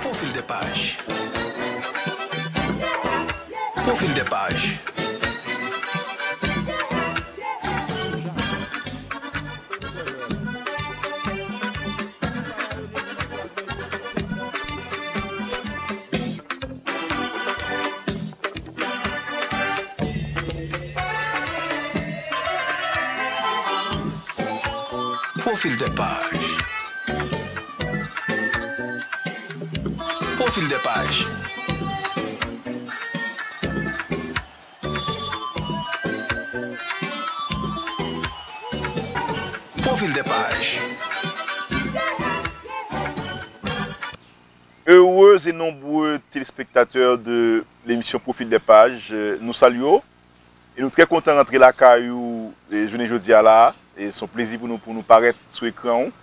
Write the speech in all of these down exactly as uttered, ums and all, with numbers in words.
Profil de paj. Profil de paj. Profil de paj. Profil de paj. Profil de paj. Heureux et nombreux téléspectateurs de l'émission Profil des Pages, euh, nou salye w. E nou trè kontan rantre lakay ou, e, jounen jodi a la. E se yon plezi pou nou, pou nou parèt sou ekran ou.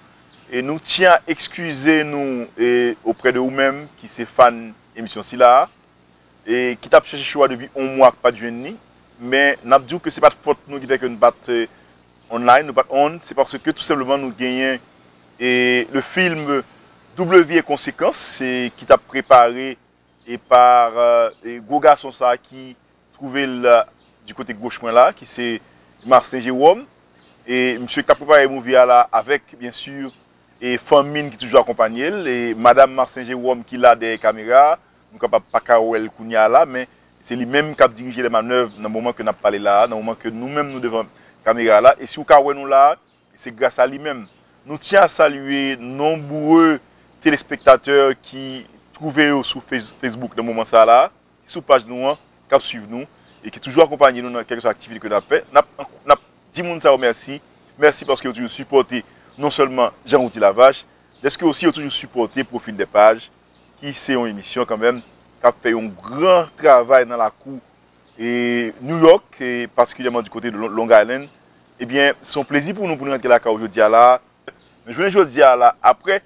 E nou tyen a ekskize nou, e, oprè de ou menm ki se fan emisyon sila a, e ki t ap chèche show a depi yon mwa k pa t jwenn li. Men n ap di w ke se pa t fòt nou ki fè ke nou pa t, e, online, nou pa t on, se paske tou senpleman nou genyen, e, le film Double Vie et Conséquences, e, ki t ap prepare e pa, e, gwo gason sa a ki twouve l, e, di kote goch mwen la, ki se Marcen Jérôme. E misye k ap prepare movie a la avèk, byen si, e fanmi l ki toujou akonpanye l, e madanm Marcen Jérôme ki la dèyè kamera a. Nou kapab pa ka wè l kounye a la, men se li menm k ap dirije lè manèv nan moman ke n ap pale la a, nan moman ke nou menm nou devan kamera a la. E si w ka wè nou la a, se gras a li menm. Nou tyen a salye nonbre telespektatè ki twouve yo sou Face-, Facebook nan moman sa a la, ki sou paj nou an, k ap swiv nou, e ki toujou akonpanye nou nan kèlkeswa aktivite ke n ap fè. N ap, n ap di moun sa yo mèsi. Mèsi paske yo toujou sipòte non sèlman Jean Routy Lavache, dèske osi yo toujou sipòte Profil de Paj, ki se yon emisyon kanmenm k ap fè yon gran travay nan lakou e New York, e patikilyèman di kote de Long Island. Ebyen, se yon plezi pou nou pou nou rantre lakay ou jodi a la. Men jounen jodi a la, aprè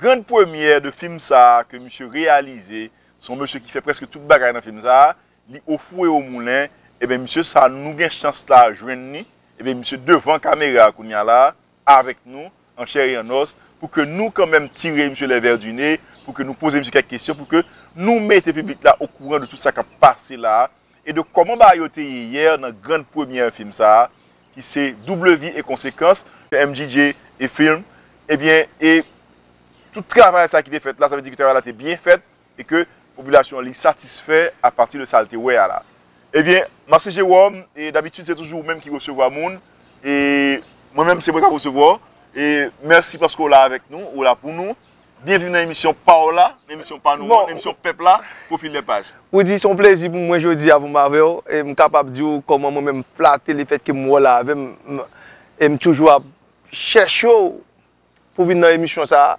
grand premyè de fim sa a ke misye reyalize, se yon mesye ki fè prèske tout bagay nan fim sa a, li o fou e o moulen, ebyen, misye sa a, nou gen chans la jwenn li, ebyen, misye devan kamera a kounye a la, avèk nou, an chè e an os, pou ke nou kanmenm tire misye les verres du nez, pou ke nou poze misye kèk kesyon, pou ke nou mete piblik la okouran de tout sa k ap pase la a, e de kòman bagay yo te ye yè nan grand premyè fim sa a, ki se Double Vie et Conséquences, M G J et Film. Ebyen, e tout travay sa ki te fèt la, sa vle di ke travay la te byen fèt, e ke popilasyon an li satisfè apati de sa l te wè a la. Ebyen, Marcen Jérôme, e dabitid se toujou ou menm ki resevwa moun, e mwen menm se mwen k ap resevwa w, e mèsi paske w la avèk nou, ou la pou nou. Byenvini nan emisyon pa w la, nan emisyon pa nou an, nan emisyon pèp la, Profil de Paj. Roudy, se yon plezi pou mwen jodi a pou m avè w, e m kapab di w kòman mwen menm m flate lefètke m wè w la avè m, m, e m toujou ap chèche w pou vin nan emisyon sa a.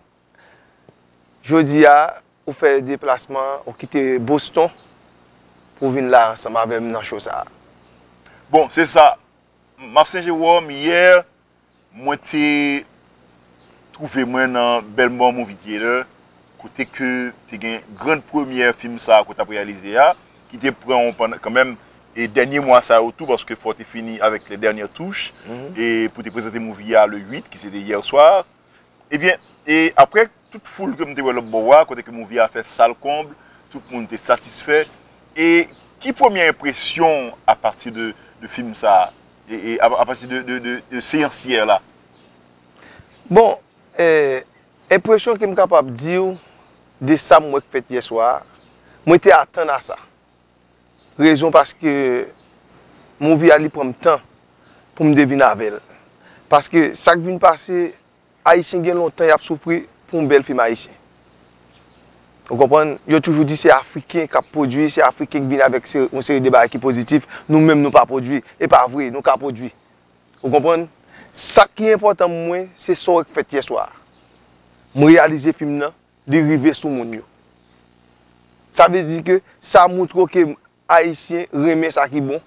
Jodi a, ou fè deplasman, ou kite Boston pou w vin la ansanm avè m nan show sa a. Bon, se sa. Marcen Jérôme, yè, mwen te twouve mwen nan Belmont Movie Theater, kote ke te gen grand premyè fim sa a ke w t ap reyalize a, ki te pran w pandan, kanmenm, e dènye mwa sa yo tou, paske fò w te fini avèk les dernières touches, e pou te prezante movie a le huit, ki se te yè swa. Ebyen, e aprè tout foul ke m te wè lòt bò a, kote ke movie a fè sal konb, tout moun te satisfè. E ki premye enpresyon w apati de, de fim sa a? E, e a, apati de, de, de, de seyans yè la? Bon, e, enpresyon ke m kapab di w de sa m wè k fèt yè swa a, mwen te atann a sa. Rezon paske movie a li pran m tan pou m te vin avè l. Paske sa k vin pase, Ayisyen gen lontan y ap soufri pou yon bèl fim ayisyen. Ou konprann? Yo toujou di se Afriken k ap pwodui, se Afriken k vin avèk se, yon seri de bagay ki pozitif, nou menm nou pa pwodui. E pa vre, nou ka pwodui. Ou konprann? Sa ki enpòtan pou mwen, se sa w wè k fèt yè swa a. M reyalize fim nan, li rive sou moun yo. Sa vle di ke sa montre w ke Ayisyen renmen sa ki bon.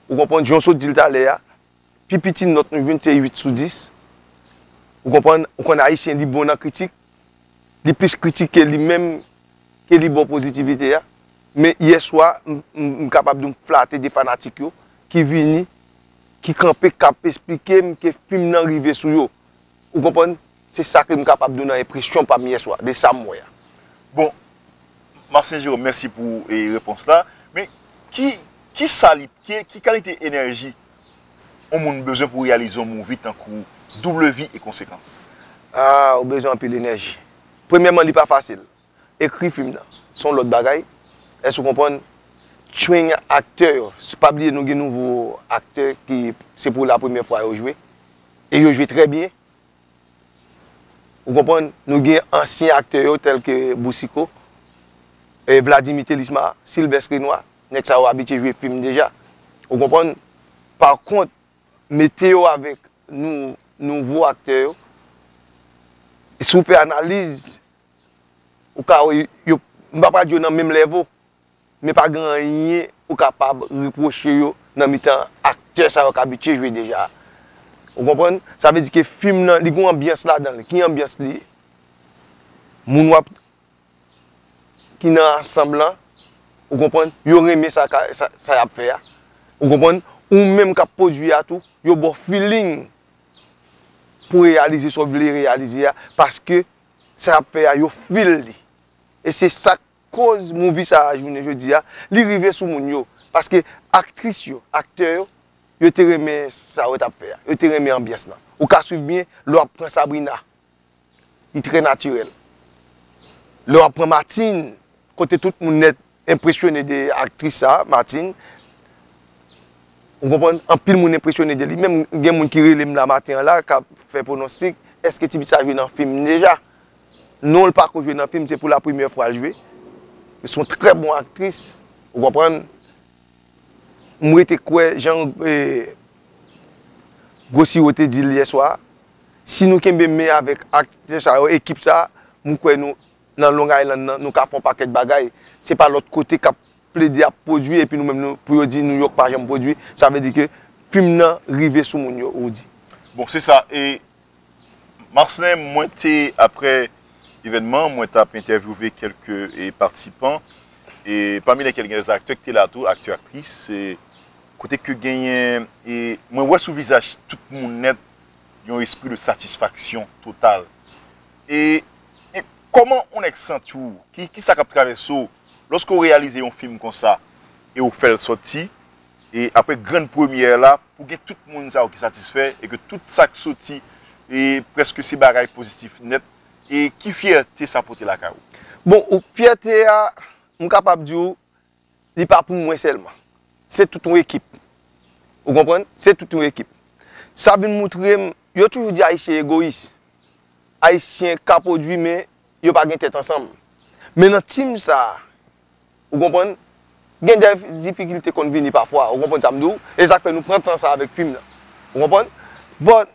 Ou konprann, jan w sot di l talè a, pi piti nòt nou jwenn se uit sou dis. Ou konprann, ou konn Ayisyen li bon nan kritik. Li plis kritike li menm ke li ba w pozitivite a. Men yè swa, m, m, m kapab di w m flate de fanatik yo ki vini, ki kanpe, k ap esplike m ke fim nan rive sou yo. Ou konprann? Se sa ke m kapab di w nan enpresyon pa m yè swa, de sa m wè a. Bon, Marcien Jérôme, mèsi pou e, repons la. Men ki, ki sa li, ki, ki kalite enèji yon moun bezwen pou reyalize yon movie tankou Double Vie et Conséquence? Ah, ou bezwen anpil enèji. Premyèman, li pa fasil. Ekri fim nan, se yon lòt bagay. Èske w konprann? Train aktè yo. Pa bliye nou gen nouvo aktè ki se pou la premyè fwa yo jwe. E yo jwe trè byen. Ou konprann? Nou gen ansyen aktè yo tèl ke Boucicaut, e Vladimir Thélisma, Sylvestre Renois, nèg sa yo abitye jwe fim deja. Ou konprann? Pa kont, mete yo avèk nou, nouvo aktè yo, si w fè analiz, ou ka wè yo, m pa pral di yo nan menm level, men pa gen anyen ou kapab repwoche yo nan mitan aktè sa yo k abitye jwe deja. Ou konprann? Sa vle di ke fim nan, li gen yon anbyans ladan l. Ki anbyans li? Moun w ap, ki nan ansanm lan, ou konprann? Yo renmen sa, ka- sa, sa y ap fè a. Ou konprann? Ou menm k ap pwodui a tou, yo ba w feeling pou w reyalize sa w vle reyalize a, paske sa y ap fè a, yo feel li. E se sa k koz movie sa a, jounen jodi a, li rive sou moun yo. Paske aktris yo, aktè yo, yo te renmen sa yo t ap fè a. Yo te renmen anbyans lan. Ou ka swiv byen, lè w ap pran Sabrina, li trè natirèl. Lè w ap pran Martine, kote tout moun nèt enpresyone de aktris sa, Martine, ou konprann? Anpil moun enpresyone de li. Menm gen moun ki rele m la maten an la, k ap fè pwonostik, èske ti pitit sa jwe nan fim deja? Non, l pako jwe nan fim, se pou la premyè fwa l jwe. Se yon trè bon aktris, ou konprann? M rete kwè, jan e, Gwo Siwo te di l yè swa, si nou kenbe men avèk aktè sa yo, ekip sa, m kwè nou, nan Long Island nan, nou ka fè yon pakèt bagay. Se pa lòt kote k ap plede ap pwodui, epi nou menm, nou, pou yo di New York pa janm pwodui, sa vle di ke fim nan rive sou moun yo, ou di. Bon, se sa. E Marcelin, mwen te, apre evènman, mwen t ap entèvyouve kèlke e, patisipan, e pami lèkèl gen dè aktè ki te la tou, aktè, aktris, e kote ke genyen, e mwen wè sou vizaj tout moun nèt, yon espri de satisfaksyon total. E, e kòman yon nèg santi w? Ki, ki sa k ap travèse w lòske w reyalize yon fim konsa e w fè l sòti, e apre grann premyè la, pou gen tout moun sa yo ki satisfè e ke tout sa k soti, e prèske se bagay pozitif nèt, e ki fyète sa pote lakay ou? Bon, ou, fyète a, m kapab di w, li pa pou mwen sèlman. Se tout yon ekip. Ou konprann? Se tout yon ekip. Sa vin moutre m, yo toujou di Ayisyen egoyis. Ayisyen ka pwodui, men yo pa gen tèt ansanm. Men nan tim sa a, ou konprann, gen de difikilte konn vini pafwa, ou konprann sa m di w? E sa k fè nou pran tan sa avèk fim nan. Ou konprann? But,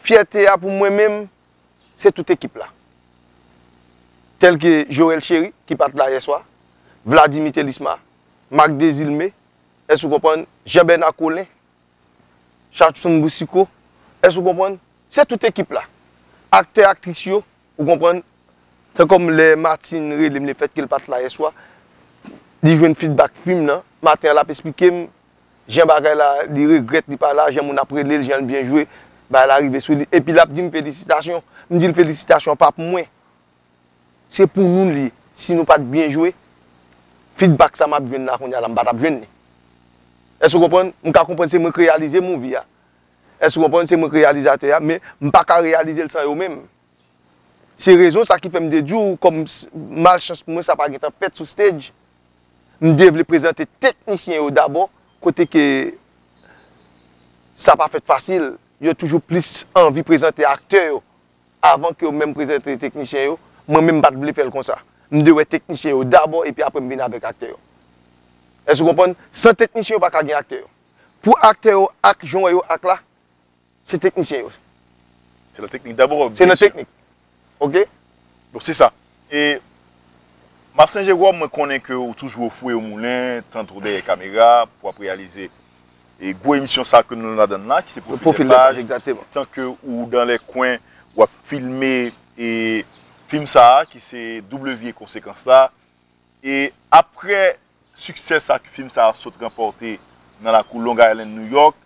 fyète a pou mwen menm, se tout ekip la. Tèl ke Joël Chéry, ki pa t la yè swa, Vladimir Thélisma, Marc Désilmé, èske w konprann? Jean Bernard Colin, Charlson Boucicaut, èske w konprann? Se tout ekip la. Aktè, aktris yo, ou konprann? Tankòm lè Martine rele m, lefètke l pa t la yè swa, li jwenn feedback fim nan. Maten an, l ap esplike m jan bagay la, li regrèt li pa la, jan moun ap rele l, jan l byen jwe, bagay la rive sou li. Epi l ap di m felisitasyon. M di l felisitasyon pa pou mwen. Se pou nou l ye. Si nou pa t byen jwe, feedback sa m ap jwenn la kounye a la, m pa t ap jwenn li. Èske w konprann? M ka konprann se mwen k reyalize movie a. Èske w konprann? Se mwen k reyalizatè a, men m pa ka reyalize l san yo menm. Se rezon sa ki fè m te di w, kòm s- malchans pou mwen, sa pa gentan fèt sou stage. M te vle prezante teknisyen yo dabò, kote ke sa pa fèt fasil. Yo toujou plis anvi prezante aktè yo avan ke yo menm prezante teknisyen yo. Mwen menm, m pa t vle fè l konsa. M te wè teknisyen yo dabò, epi apre m vin avèk aktè yo. Èske w konprann? San teknisyen yo, pa ka gen aktè yo. Pou aktè yo ak jan w wè yo ak la, se teknisyen yo. Se nan teknik dabò. Se nan teknik. Oke? Donk, se sa. E Marcelin Jérôme, mwen konnen ke ou toujou o fou e o moulen, tanto dèyè kamera, pou ap reyalize e gwo emisyon sa ke nou ladann la, ki se Profil de Paj, egzakteman. Tan ke ou dans les coins, w ap filme e fim sa a, ki se Double Vie et Conséquence la. E apre siksè sa ke fim sa a sot ranpòte nan lakou Long Island, New York,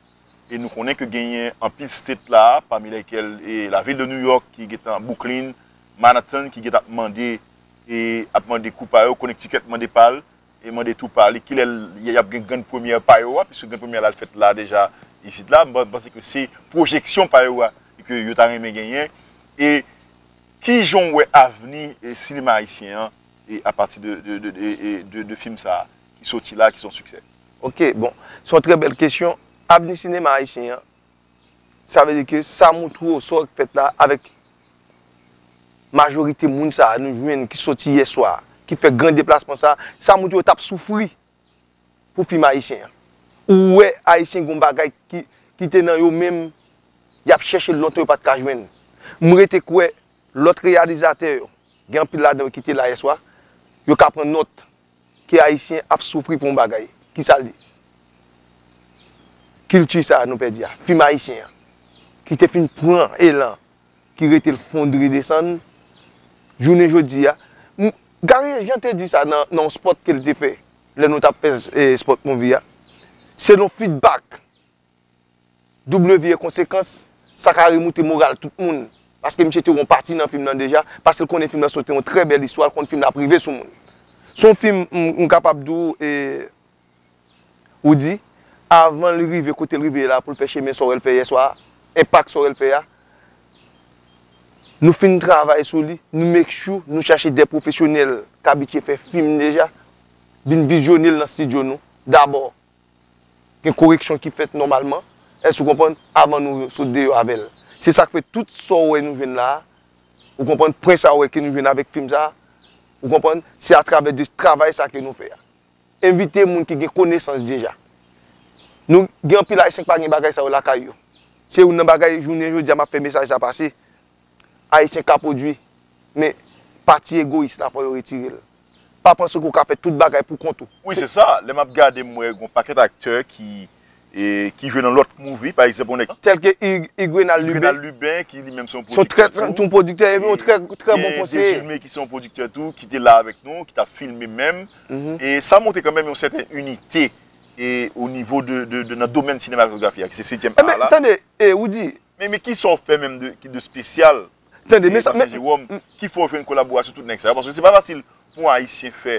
e nou konnen ke genyen anpil state la, pami lèkèl e lavil de New York ki gentan, Brooklyn, Manhattan ki gentan ap mande e ap mande kou pa yo, Connecticut mande pa l, e mande tou pa li, kilè l, y ap gen grann premyè pa yo a, piske grann premyè la l fèt la deja isit la, m panse ke se pwojeksyon pa yo a, e ke yo ta renmen genyen, e kijan w wè avni, e, sinema ayisyen an, e apati de, de, de, de, de, de, de fim sa a, ki soti la, ki se yon siksè? Ok, bon, se yon trè bèl kesyon. Avni sinema ayisyen an, sa vle di ke sa montre w sa w fèt la avèk majorite moun sa a nou jwenn ki soti yè swa, ki fè gran deplasman sa a, sa montre yo t ap soufri pou fim ayisyen an. Ou wè ayisyen gen yon bagay ki, ki te nan yo menm, y ap chèche l lontan yo pa t ka jwenn. M rete kwè lòt reyalizatè yo, gen anpil ladan yo ki te la yè swa, yo ka pran nòt ke ayisyen ap soufri pou yon bagay. Ki sa l ye? Kilti sa a nou pèdi a, fim ayisyen an, ki te fin pran elan, ki rete l fondre desann, jounen jodi a. M, Gary Jean te di sa nan, nan yon spot ke l te fè, lè nou t ap fè, eh, spot movie a. Selon feedback W e konsekans, sa ka remoute moral tout moun. Paske misye te wè yon pati nan fim nan deja, paske l konnen fim nan se te yon trè bèl istwa, l konn fim nan ap rive sou moun. Se yon fim, m, m kapab di w, e, ou di, avan l rive kote l rive la, pou l fè chemen sa w wè l fè yè swa a, enpak sa w wè l fè a, nou fin travay sou li, nou make sure, nou chache de pwofesyonèl k abitye fè fim deja, vin vizyone l nan estidyo nou, dabò. Gen koreksyon ki fèt nòmalman, èske w konprann, avan nou sot deyò avè l. Se sa k fè tout sa w wè nou jwenn la a, ou konprann, pwen sa w wè ke nou jwenn avèk fim sa a, ou konprann, se atravè de travay sa ke nou fè a. Envite moun ki gen konesans deja. Nou gen anpil Ayisyen ki pa gen bagay sa yo lakay yo. Se youn nan bagay jounen jodi a m ap fè mesaj sa pase. Ayisyen ka pwodui, men pati egoyis la fò yo retire l. Pa panse ke w ka fè tout bagay pou kont ou. Wi, se sa. Lè m ap gade, m wè gen yon pakèt aktè ki, e, ki jwe nan lòt movie, pa egzanp, yon nèg Tèl ke Hugues, Hugues Renald Lubin, Renald Lubin, ki li menm se yon pwodiktè tou. Se yon trè, yon pwodiktè, epi yon trè, trè bon konseye. Gen Dezulme ki se yon pwodiktè tou, ki te la avèk nou, ki t ap filme menm. E sa montre kanmenm yon sèten inite, e o nivo de, de, de, nan domèn sinematografi a, ki se setyèm a la. Tande, e, Woody, Men, men kisa w fè menm de, ki de espesyal, Tande, e, men sa, Masen men, Jewòm, ki fè w jwenn kolaborasyon tout nèg sa yo? Paske se pa fasil pou yon Ayisyen fè,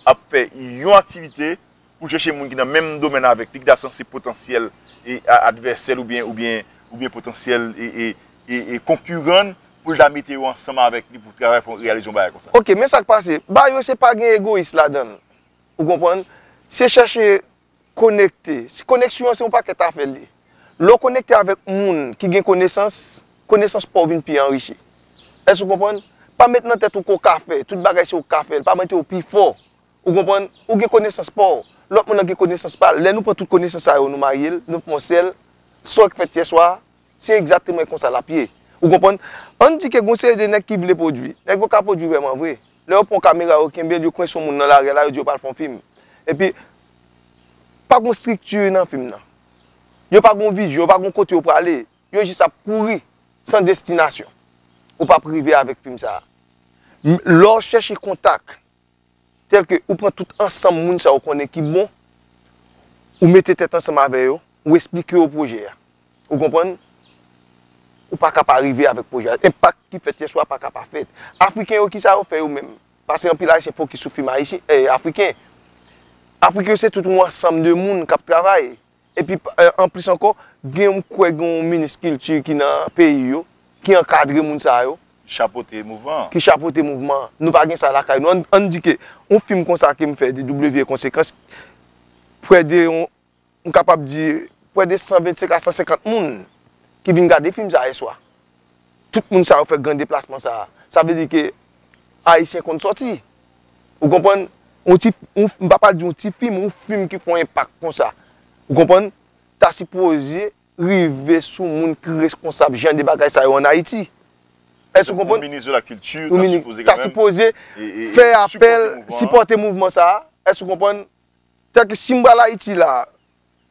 ap fè yon aktivite pou l chèche moun ki nan menm domèn avèk li, ki ta sanse potansyèl, e, a, advèsè l oubyen, oubyen, oubyen potansyèl, e, e, e, e konkiran l, pou l ta mete yo ansanm avèk li pou travay, pou reyalize yon bagay konsa. Ok, men sa k pase. Bagay yo se pa gen egoyis ladan l. Ou konprann? Se chèche konekte. Si koneksyon an se yon pakèt afè l ye. Lè w konekte avèk moun ki gen konesans, konesans pa w vin pi anrichi. Èske w konprann? Pa met nan tèt ou ke w ka fè, tout bagay se ou k ka fè l, pa mete w pi fò. Ou konprann? Ou gen konesans pa w, lòt moun nan gen konesans pa l. Lè nou pran tout konesans sa yo, nou marye l, nou fè yon sèl, sa w k fèt yè swa a, se egzakteman konsa l ap ye. Ou konprann? Ann di ke gon seri de nèg ki vle pwodui. Nèg yo ka pwodui vrèman vre. Lè yo pran kamera, yo kenbe l, yo kwense yon moun nan lari a la, yo di yo pral fè yon fim. Epi, pa gon estrikti nan fim nan. Yo pa gon vizyon, yo pa gon kote yo prale. Yo jis ap kouri san destinasyon. Ou p ap rive avèk fim sa a. M, lè w chèche kontak, tèlke ou pran tout ansanm moun sa yo konnen ki bon, ou mete tèt ansanm avè yo, ou esplike yo pwojè a. Ou konprann? Ou pa ka pa rive avèk pwojè a. Enpak ki fèt yè swa pa ka pa fèt. Afriken yo, kisa yo fè yo menm? Paske anpil Ayisyen fokis sou fim ayisyen, eh, afriken. Afriken yo se tout yon ansanm de moun k ap travay. Epi, eh, anplis ankò, gen, m kwè gen yon minis kilti ki nan peyi yo, ki ankadre moun sa yo. Chapote mouvman an. Ki chapote mouvman an. Nou pa gen sa lakay nou. Ann, ann di ke yon fim konsa ke m fè, de W e konsekans, prè de yon, m kapab di, prè de san vennsenk a san senkant moun ki vin gade fim sa a yè swa. Tout moun sa yo fè gran deplasman sa a. Sa vle di ke Ayisyen konn sòti. Ou konprann? Yon ti, yon, m pa pral di yon ti fim, yon fim ki fè yon enpak konsa. Ou konprann? Ta sipoze rive sou moun ki reskonsab jan de bagay sa yo ann Ayiti. Èske w konprann? Yon minis de la kilti, ta sipoze kanmenm, ta sipoze fè apèl, sipòte mouvman sa a. Èske w konprann? Tèlke si m pral Ayiti la,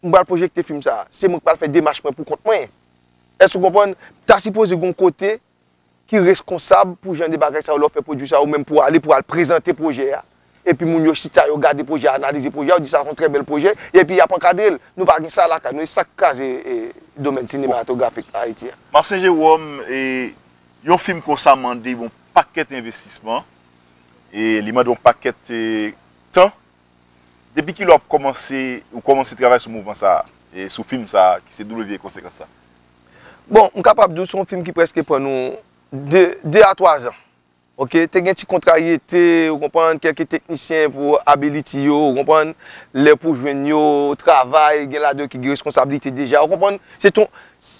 m pral pwojekte fim sa a, se mwen ki pral fè demach mwen pou kont mwen. Èske w konprann? Ta sipoze gen yon kote ki reskonsab pou jan de bagay sa yo, lè w fè pwodui sa, ou menm pou w ale, pou w al prezante pwojè a. Epi moun yo chita, yo gade pwojè a, analize pwojè a, yo di sa se yon trè bèl pwojè, epi y ap ankadre l. Nou pa gen sa lakay nou, e sa k kraze, e, domèn sinematografik Ayiti a. Marcin Jérôme, e, yon fim konsa mande yon pakèt envestisman. e li mande yon pakèt e, tan. Depi kilè w ap kòmanse, ou kòmanse travay sou mouvman sa a, e sou fim sa a, ki se W Konsekans la? Bon, m kapab di w se yon fim ki prèske pran nou de, de a twa zan. Ok, te gen ti kontraryete, ou konprann, kèlke teknisyen pou ability yo, ou konprann, lè pou jwenn yo, travay, gen ladan yo ki gen responsablite deja, ou konprann, se ton,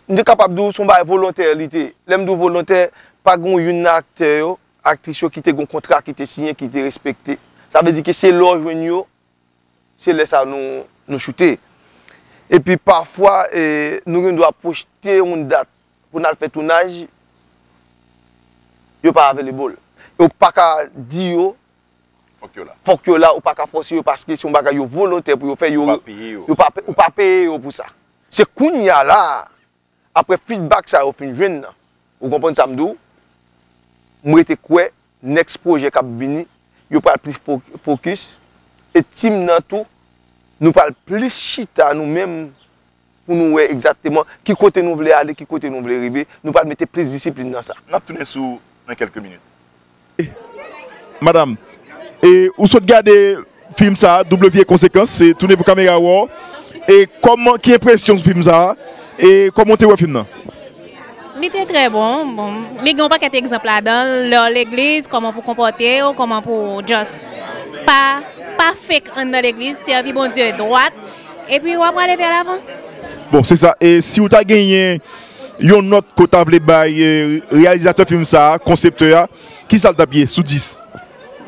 m te kapab di w se yon bagay volontè li te. Lè m di w volontè, pa gen youn nan aktè yo, aktris yo ki te gen yon kontra ki te siyen, ki te respekte. Sa vle di ke se lè w jwenn yo, se lè sa nou, nou choute. Epi pafwa, e, nou gen dwa pwojte yon dat pou n al fè tounaj, yo pa available. E w pa ka di yo, Fòk yo la. Fòk yo la, ou pa ka fòse yo paske se yon bagay yo volontè pou yo fè, yo, Yo pa peye yo. Yo pa, ou pa peye yo pou sa. Se kounye a la, apre feedback sa yo fin jwenn nan, ou konprann sa m di w, m rete kwè next pwojè k ap vini, yo pral plis fo- focus, e team nan tou, nou pral plis chita nou menm pou nou wè egzakteman ki kote nou vle ale, ki kote nou vle rive, nou pral mete plis disiplin nan sa. N ap tounen sou nan kèlke minit. Madanm, e ou sot gade fim sa a, W Konsekans, se tounen pou kamera wè w. E kòman, ki enpresyon sou fim sa a? E kòman w te wè fim nan? Li te trè bon, bon. Li gen yon pakèt egzanp ladan l, lè w legliz, kòman pou konpòte w, kòman pou just pa, pa fake anndan legliz, sèvi Bondye dwat, epi w ap prale vè lavan. Bon, se sa. E si w ta genyen yon nòt ke w ta vle bay e, reyalizatè fim sa a, konseptè a, ki sa l t ap ye sou dis?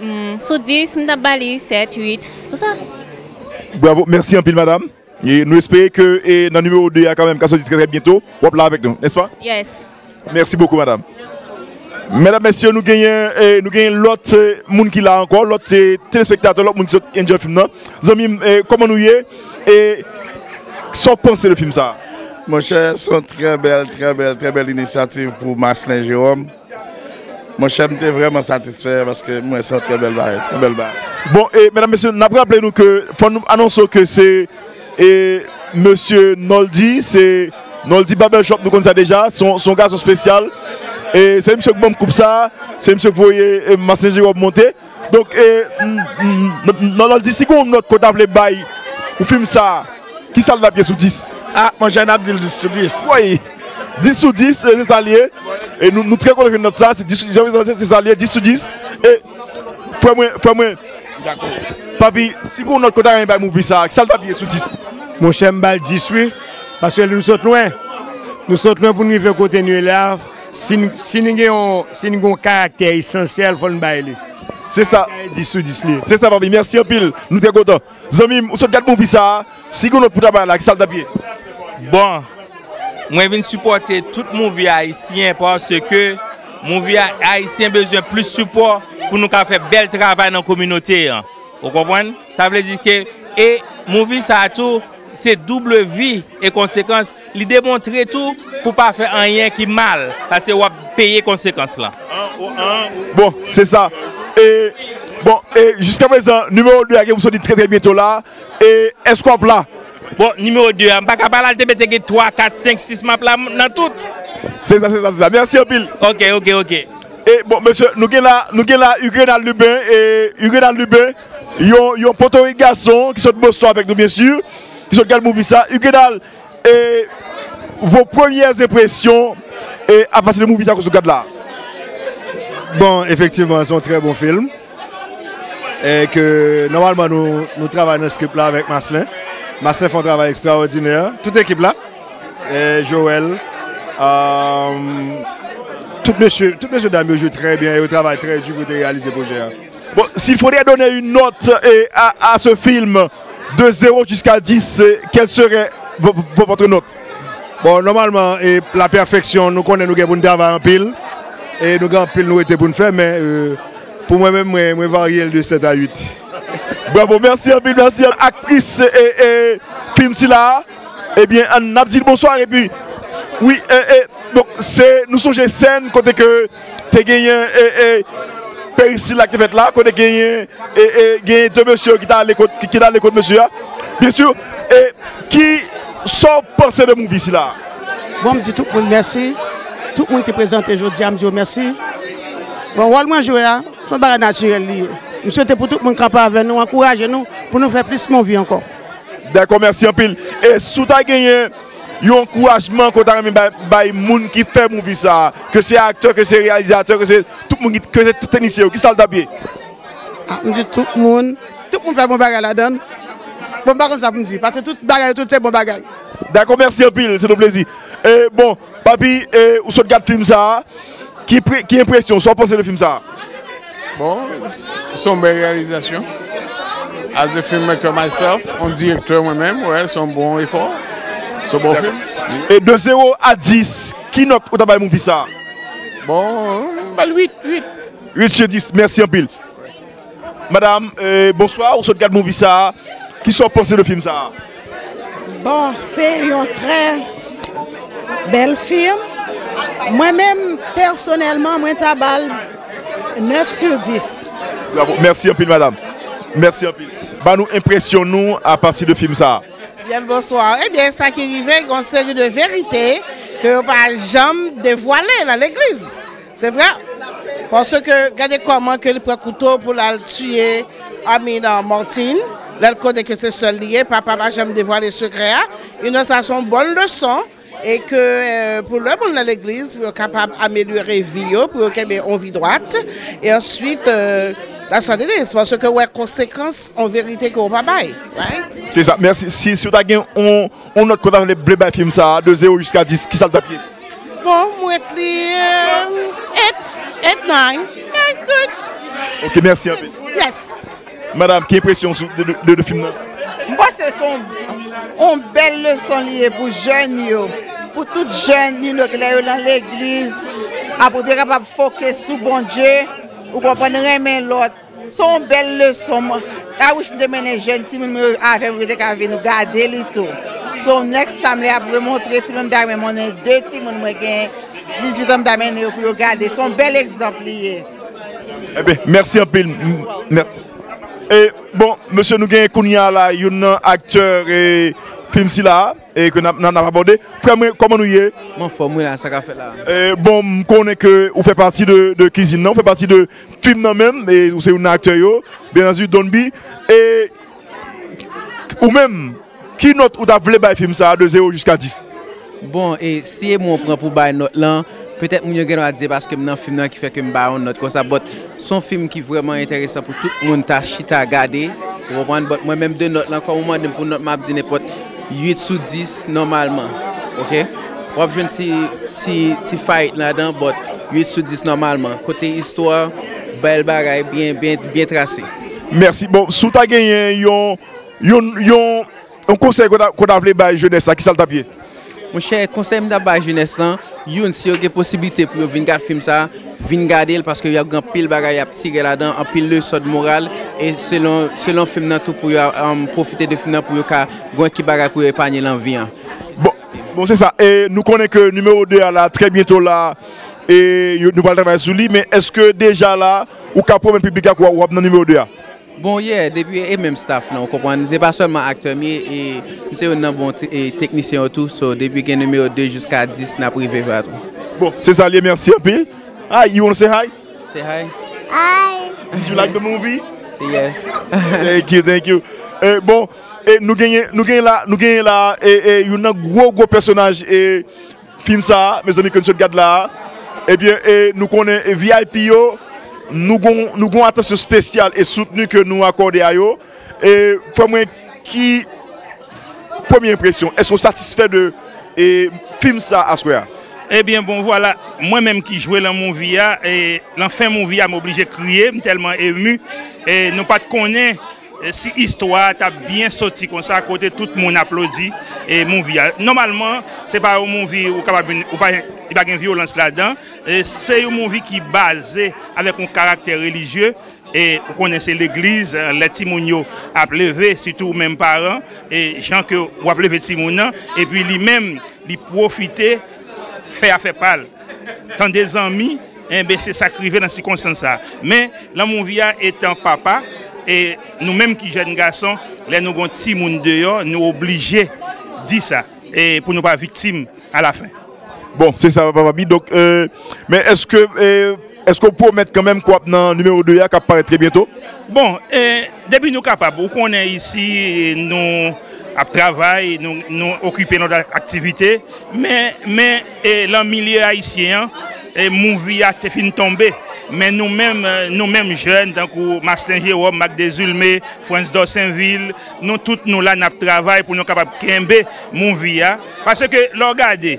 Hmm, sou dis, m t ap ba li sèt, uit, tou sa. Bravo, mèsi anpil, madanm. E nou espere ke e, nan nimewo de a, kanmenm, k ap soti trè, trè byento, w ap la avèk nou, nèspa? Yes. Mèsi bokou, madanm. Medam, mesye, nou genyen, e, nou genyen lòt e, moun ki la ankò, lòt e, telespektatè, lòt moun ki sot enjoy fim nan. Zanmi m, e, kòman nou ye? E sa w panse de fim sa a? Monchè, se yon trè bèl, trè bèl, trè bèl inisyativ pou Marcelin Jérôme. Monchè, m te vrèman satisfè paske m wè se yon trè bèl bagay, trè bèl bagay. Bon, e medam, mesye, n ap raple nou ke fò nou anonse ke se e mesye Noldy, se Noldy Barbershop, nou konn sa deja, se yon, se yon gason espesyal. E se misye k ban m koup sa, se misye k voye e, Marcelin Jérôme monte. Donk, e, m, m, m, Noldy, si gen yon nòt ke w ta vle bay pou fim sa a, ki sa l t ap ye sou dis? Ah, monchè, n ap di l dis sou dis. Wi, dis sou dis, e, se sa l ye. E nou, nou trè kontan ke nòt sa, se dis sou dis, se sa l ye, dis sou dis. E, frè mwen, frè mwen, papi, si gen yon nòt ke w ta renmen bay movie sa a, ki sa l t ap ye sou dis? Monchè, m ba l dis wi, paske nou sot lwen. Nou sot lwen pou n rive kote nou ye la. Si n, si n gen yon, si n gen yon karaktè esansyèl, fò n bay li. Se sa. Dis sou dis li. Se sa, papi. Mèsi anpil. Nou trè kontan. Zanmi m, ou sot gad movie sa a, si gen yon nòt pou w ta bay la, ki sa l t ap ye? Bon, mwen vin sipòte tout movie ayisyen paske movie a- ayisyen bezwen plis sipò pou nou ka fè bèl travay nan kominote an. Ou konprann? Sa vle di ke, e movie sa a tou, se double vi e konsekans, li demontre tou pou pa fè anyen ki mal, paske w ap peye konsekans lan. Bon, se sa. E, bon, e jiska prezan, nimewo de a gen pou soti trè, trè byento la. E èske w ap la? Bon, nimewo de a, m pa ka pa la, l te mete gen twa, kat, senk, sis, m ap la nan tout. Se sa, se sa, se sa. Mèsi anpil. Ok, ok, ok. E bon, mesye, nou gen la, nou gen la Hugues Renald Lubin, e Hugues Renald Lubin, yon, yon potorik gason ki sot Boston avèk nou, byen si, ki sot gad movie sa. Hugues Renald, e vos premières impressions e apati de movie sa ke w sot gad la? Bon, efektivman, se yon trè bon fim. E ke nòmalman nou, nou travay nan script la avèk Marcelin. Marcelin fè yon travay ekstraòdinè. Tout ekip la. E Joël, euh, tout mesye, tout mesye dam yo jwe trè byen, yo travay trè di pou te reyalize pwojè a. Bon, s'il faudrait donner une note eh, à, à ce film de zéro jusqu'à dix, eh, quelle serait vo- vo- votre note? Bon, nòmalman, e la pèfeksyon, nou konnen nou gen pou n travay anpil. E nou gen anpil nou rete pou n fè, men e, pou mwen menm, mwen, mwen varye l de sèt a uit. Bravo, mèsi anpil, mèsi. Aktris e, e fim sila, ebyen, n ap di l bonswa, epi, wi, e, e, donk, se, nou sonje sèn kote ke te genyen e, e, peristil la ki te fèt la, kote genyen e, e, genyen de mesye ki ta ale kot, ki, ki ta ale kot mesye a. Byen si, e ki sa w panse de movie sila? Bon, m di tout moun mèsi. Tout moun ki prezante jodi a, m di yo mèsi. Bon, wòl mwen jwe a, Se yon bagay natirèl li ye. M swete pou tout moun kanpe avè nou, ankouraje nou pou nou fè plis movie ankò. Dakò, mèsi anpil. E si w ta genyen yon ankourajman ke w ta renmen bay, bay moun ki fè movie sa a, ke se aktè, ke se reyalizatè, ke se tout moun ki, ke se teknisyen yo, kisa l t ap ye? Ah, m di tout moun, tout moun fè bon bagay ladan l. Bon, m pa konn sa pou m di, paske tout bagay, tout se bon bagay. Dakò, mèsi anpil, se yon plezi. E bon, papi, e, ou sot gad fim sa a, ki, pre- ki enpresyon, sa w panse de fim sa a? Bon, s- se yon bèl reyalizasyon. As a filmmaker myself, yon direktè mwen menm, wè, se yon bon efò. Se yon bon fim. E de zewo a dis, ki nòt ou ta bay movie sa a? Bon, m ba l uit, uit. Uit sou dis, mèsi anpil. Madam, e, bonswa, ou sot gad movie sa a, kisa w panse de fim sa a? Bon, se yon trè bèl fim. Mwen menm, pèsonèlman, mwen ta ba l nèf sou dis. Bravo, mèsi anpil, madam. Mèsi anpil. Ba nou enpresyon nou apati de fim sa a. Byen bonswa. Ebyen, sa ki rive, gen yon seri de verite ke yo pa janm devwale nan legliz. Se vre. Paske gade kòman ke li pran kouto pou l al tiye Amina Martin, lè l konnen ke se sè l li ye, papa pa janm devwale sekrè a. You know, sa se yon bòn leson. E ke euh, pou lè moun nan legliz, pou yo kapab amelyore vi yo, pou yo kenbe yon vi dwat. E answit, euh, that's what it is. Paske wè konsekans yon verite ke w pa bay. Right? Se sa. Mèsi. Si, si w ta gen yon, yon nòt ke w ta vle, vle bay fim sa a, de zewo jiska dis, kisa l t ap ye? Bon, mwen t li euh, eight, eight, nine. Very good. Ok, mèsi anpil. Yes. Madam, ki enpresyon sou de, de, de, de fim nan? M panse se yon, yon bèl leson li ye pou jèn yo, pou tout jèn, you know, ke lè yo nan legliz, apre pou yo kapab fokis sou Bondye, ou konprann, renmen lòt. Se yon bèl leson. M- I wish m te mennen jèn timoun mwen yo avè m, pou yo te ka vin gade li tou. So, next time, lè y ap remontre fim nan, m ta renmen mennen de timoun mwen gen dizuit an, m ta mennen yo pou yo gade. Se yon bèl egzanp li ye. Ebyen, mèsi anpil. M- Mèsi. E, bon, mesye, nou genyen kounye a la, youn nan aktè e, fim sila a, e ke n ap, n ap, n ap abòde. Frè mwen, kòman nou ye? M anfòm, wi, la, sa k ap fèt la? E, bon, m konnen ke ou fè pati de, de kizin nan, ou fè pati de fim nan menm, e ou se youn nan aktè yo, byen antandi, Don B. E, ou menm, ki nòt ou ta vle bay fim sa a de zewo jiska dis? Bon, e si e mwen pran pou bay nòt lan, petèt moun yo gen dwa di se paske m nan fim nan ki fè ke m ba yon nòt konsa, but se yon fim ki vrèman enteresan pou tout moun ta chita gade, ou konprann, but mwen menm de nòt lan, kòm ou mande m pou nòt, m ap di nenpòt uit sou dis nòmalman, ok? W ap jwenn ti, ti, ti fight ladan, but uit sou dis nòmalman. Kote istwa, bèl bagay, byen, byen, byen trase. Mèsi. Bon, si w ta genyen yon, yon, yon, yon konsèy ke w ta, ke w ta vle bay jenès la, kisa l t ap ye? Monchè, konsèy m t ap bay jenès lan, youn, si yo gen posiblite pou yo vin gad fim sa, vin gade l, paske y ap gen anpil bagay y ap tire ladan, anpil leson de moral, e selon, selon fim nan tou, pou yo um, pwofite de fim nan pou yo ka gen ki bagay pou yo epanye nan vi an. Bon, bon, se sa. E nou konnen ke nimewo de a la, trè byento la, e yo- nou pral travay sou li, men èske deja la, ou ka pwomèt piblik la ke w ap nan nimewo de a? Bon, yeah, depi e menm staff lan, ou konprann. Se pa sèlman aktè m ye, e m se youn nan bon te- e teknisyen yo tou, so depi gen nimewo de jiska dis, n ap rive va tou. Bon, se sa l ye, mèsi anpil. Hi, you wanna say hi? Say hi. Did you like the movie? Say yes. Thank you, thank you. E, bon, e, nou genyen, nou genyen la, nou genyen la, e, e, youn nan gwo, gwo pèsonaj, e, fim sa a, mezanmi, ke n sot gad la a. Ebyen, e, nou konnen, e, V I P yo, nou gon, nou gon atansyon espesyal e soutni ke nou akòde a yo. E, frè mwen, ki premye enpresyon? Èske w satisfè de, e, fim sa a aswè a? Ebyen, bon, vwala, mwen menm ki jwe lan movie a, e, lan fen movie a, m oblije kriye, m tèlman emu. E, nou pa t konnen e, si istwa a t ap byen soti konsa, kote tout moun aplodi e, movie a. Nòmalman, se pa yon movie ou kapab vin, ou pa, li pa gen vyolans ladan. E, se yon movie ki baze avèk yon karaktè relijye. E, ou konnen se legliz, e, lè timoun yo ap leve, sitou ou menm paran, e, jan ke w ap leve timoun nan, epi li menm, li pwofite fè afè pa l. Tande zanmi, enben, se sa k rive nan sikonstans sa a. Men, lan movie a, etan papa, e nou menm ki jèn gason, lè nou gon timoun deyò, nou oblije di sa, e pou nou pa viktim alafen. Bon, se sa, papa Papi. Donk, e, men èske, e, Èske w pwomèt kanmenm ke w ap nan nimewo de a k ap parèt trè byento? Bon, e, depi nou kapab, ou konnen isi, e, nou ap travay, nou, nou okipe nan lòt aktivite, men, men, e, nan milye ayisyen an, e, movie a te fin tonbe. Men nou menm, e, nou menm jèn, tankou Marcelin Jérôme, Marc Desulmé, Frantz Dorsinville, nou tout nou la, n ap travay pou nou kapab kenbe movie a. Paske lè w gade,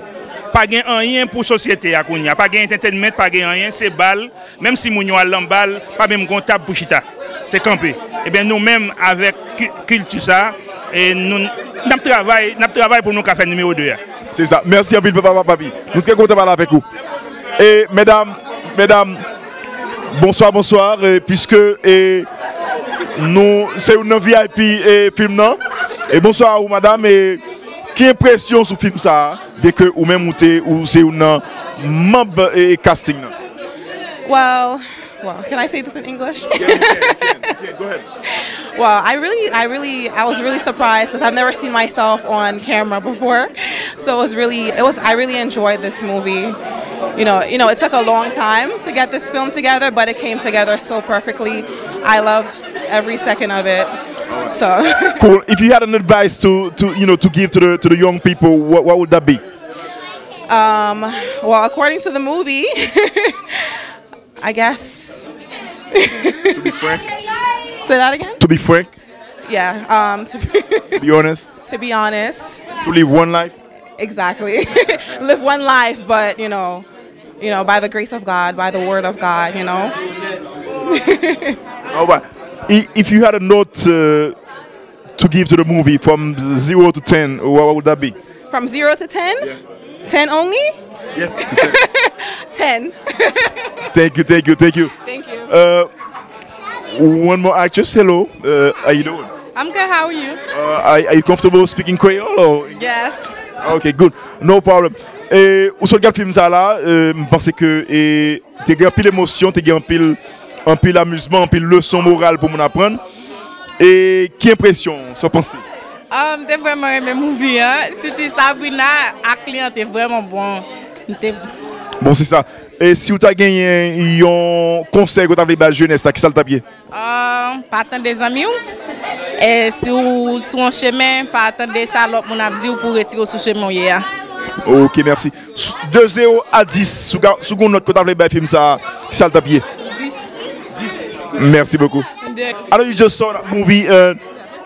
pa gen anyen pou sosyete a kounye a. Pa gen entertainment, pa gen anyen, se bal. Menm si moun yo al nan bal, pa menm gen yon tab pou chita. Se kanpe. Ebyen, nou menm, avèk ki-, kilti sa, e nou, n ap travay, n ap travay pou nou ka fè nimewo de a. Se sa. Mèsi anpil, papa, papi. Nou trè kontan pale avèk ou. E, medam, medam, bonswa, bonswa. E, piske, e, nou, se youn nan V I P, e, fim nan. E, bonswa a ou, madam. E, ki enpresyon sou fim sa a? Byenke ou menm ou te, ou se youn nan manm, e, casting nan. Well, well, can I say this in English? Yeah, you can, you can, you can. Go ahead. Well, I really, I really, I was really surprised because I've never seen myself on camera before. So it was really, it was, I really enjoyed this movie. You know, you know, it took a long time to get this film together, but it came together so perfectly. I loved every second of it. So. Cool. If you had an advice to, to, you know, to give to the, to the young people, what, what would that be? Um, well, according to the movie, I guess. To be frank. Say that again? To be frank. Yeah. Um, to be, to be honest. To be honest. To live one life. Exactly. Live one life, but you know, you know, by the grace of God, by the word of God, you know. All right. I- If you had a note uh, to give to the movie from zero to ten, what would that be? From zero to ten? Yeah. ten only? Yeah, to ten. ten. Thank you, thank you, thank you. Thank you. Uh, one more actress, hello. Uh, how you doing? I'm good, how are you? Uh, are, are you comfortable speaking Creole? Or? Yes. Ok, good. No problem. E, ou sot gad fim sa la, e, m panse ke e, te gen anpil emosyon, te gen anpil, anpil amizman, anpil leson moral pou moun aprann. E ki enpresyon w, sa w panse? Ah, m te vrèman renmen movie an. Siti Sabrina ak li an te vrèman bon. M te Bon, se sa. E si w ta genyen yon konsèy ke w ta vle bay jenès la, ki sa l t ap ye? Ah, pa tande zanmi w. E si w sou yon chemen, pa tande sa lòt moun ap di w pou w retire w sou chemen w ye a. Ok, mèsi. S- De zewo a dis, si w ga- si w gen yon nòt ke w ta vle bay fim sa a, ki sa l t ap ye? Dis. Dis. Merci beaucoup. De- I know you just saw that movie. Uh,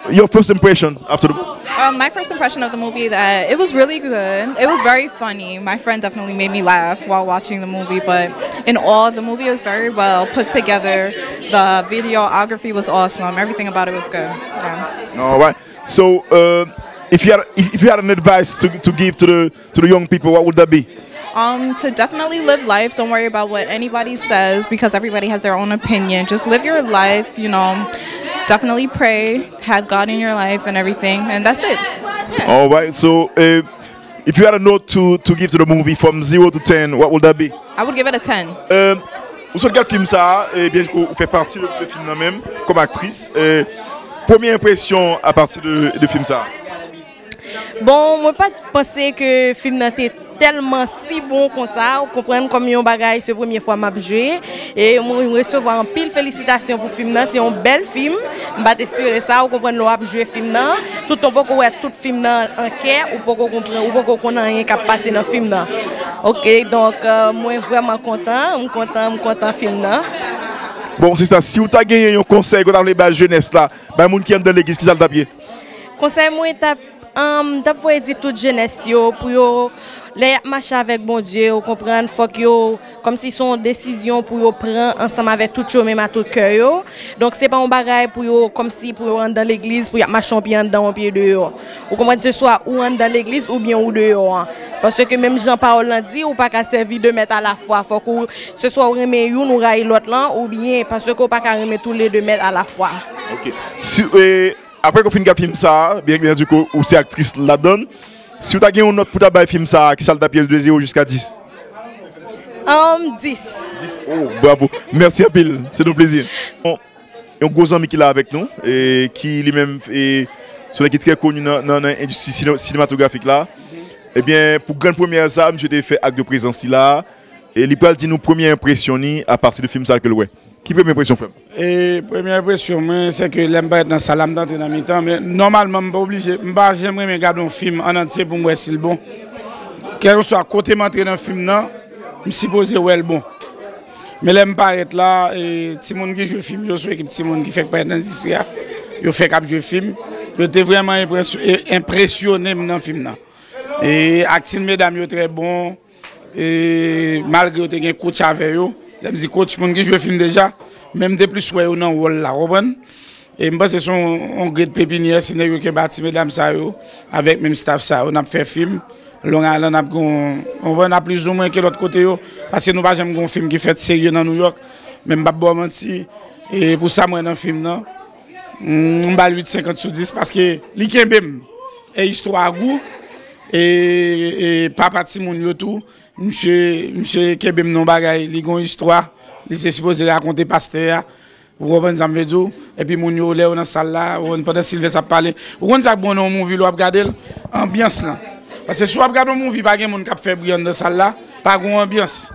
your first impression after the movie? Um, my first impression of the movie, that it was really good. It was very funny. My friend definitely made me laugh while watching the movie, but in all, the movie was very well put together. The videography was awesome. Everything about it was good. Yeah. All right. So, uh, if you had if, if you had an advice to, to give to the to the young people, what would that be? Um, to definitely live life. Don't worry about what anybody says because everybody has their own opinion. Just live your life, you know. Definitely pray, have God in your life and everything, and that's it. Yeah. All right. So, uh, if you had a note to, to give to the movie from zero to ten, what would that be? I would give it a ten. Um, ou sot gad fim sa a, e byen ke ou fè pati de, de fim nan menm, kòm aktris. E, premye enpresyon apati de, de fim sa a? Bon, mwen pa t panse ke fim nan te tèlman si bon konsa, ou konprann, kòm yon bagay, se premye fwa m ap jwe. E mwen resevwa anpil felisitasyon pou fim nan, se yon bèl fim. M pa t espere sa, ou konprann, lè w ap jwe fim nan, toutan w poko wè tout fim nan an kè, ou poko konprann, ou poko konn anyen k ap pase nan fim nan. Ok, donk, euh, mwen vrèman kontan, m kontan, m kontan fim nan. Bon, sista, si w ta genyen yon konsèy ke w ta vle bay jenès la, bay moun ki anndan legliz, ki sa l t ap ye? Konsèy mwen t ap, um, t ap voye di tout jenès yo pou yo, lè y ap mache avèk Bondye, ou konprann, fòk yo, kòmsi se yon desizyon pou yo pran ansanm avèk tout yo menm a tout kè yo. Donk, se pa yon bagay pou yo, kòmsi pou yo anndan legliz, pou y ap mache yon pye anndan, yon pye deyò. Ou konprann, se swa ou anndan legliz oubyen ou deyò an. Paske menm jan pawòl lan di, ou pa ka sèvi de mèt alafwa. Fòk ou, se swa ou renmen youn, ou rayi lòt lan, oubyen paske ou pa ka renmen toulede mèt alafwa. Ok. Si, e, Apre ke w fin gad fim sa a, byen, byen di ke ou se aktris ladan l, si w ta gen yon nòt pou w ta bay fim sa a, ki sa l t ap ye de zewo jiska dis? Um, dis. Dis. Oh, bravo. Mèsi anpil. Se yon plezi. Bon, yon gwo zanmi ki la avèk nou, e ki li menm, e, se yon nèg ki trè koni nan, nan, nan endistri sine- sinematografik la. Ebyen, pou grann premyè sa, misye te fè ak de prezans li la. e li pral di nou premye enpresyon ni apati de fim sa ke l wè. Ki premye enpresyon, frè m? E premye enpresyon mwen, se ke lè m parèt nan sal la, m t antre nan mitan, men nòmalman, m pa oblije, m pa janm renmen gade yon fim an antye pou m wè si l bon. Kèlkeswa kote m antre nan fim nan, m sipoze wè l bon. Men lè m parèt la, e, timoun ki jwe fim yo, se yon ekip timoun ki fèk parèt nan endistri a, yo fèk ap jwe fim, yo te vrèman enpresy-, e, enpresyone m nan fim nan. E akting medam yo trè bon, e malgre yo te gen coach avè yo, lè m di coach, moun ki jwe fim deja, men m te plis wè yo nan wòl la, w konprann? E m panse se yon, yon grenn pepinyè, se nèg yo ki bati medam sa yo, avèk menm staff sa yo, n ap fè fim. Long Island ap gon, w konprann, ap plizoumwen ke lòt kote yo, paske nou pa janm gon fim ki fèt serye nan New York, men m p ap ba w manti, e pou sa m wè nan fim nan, m, m ba l uit senkant sou dis, paske li kenbe m, e istwa a gou, e, e papa timoun yo tou, misye, misye kenbe m nan yon bagay, li gon istwa, li se sipoze rakonte pastè a, ou konprann sa m vle di w? Epi moun yo, lè yo nan sal la, ou konprann, pandan Sylvester ap pale, ou konn sa k bon nan yon movie lè w ap gade l? Anbyans lan. Paske si w ap gade yon movie, pa gen moun k ap fè bri anndan sal la, pa gon anbyans.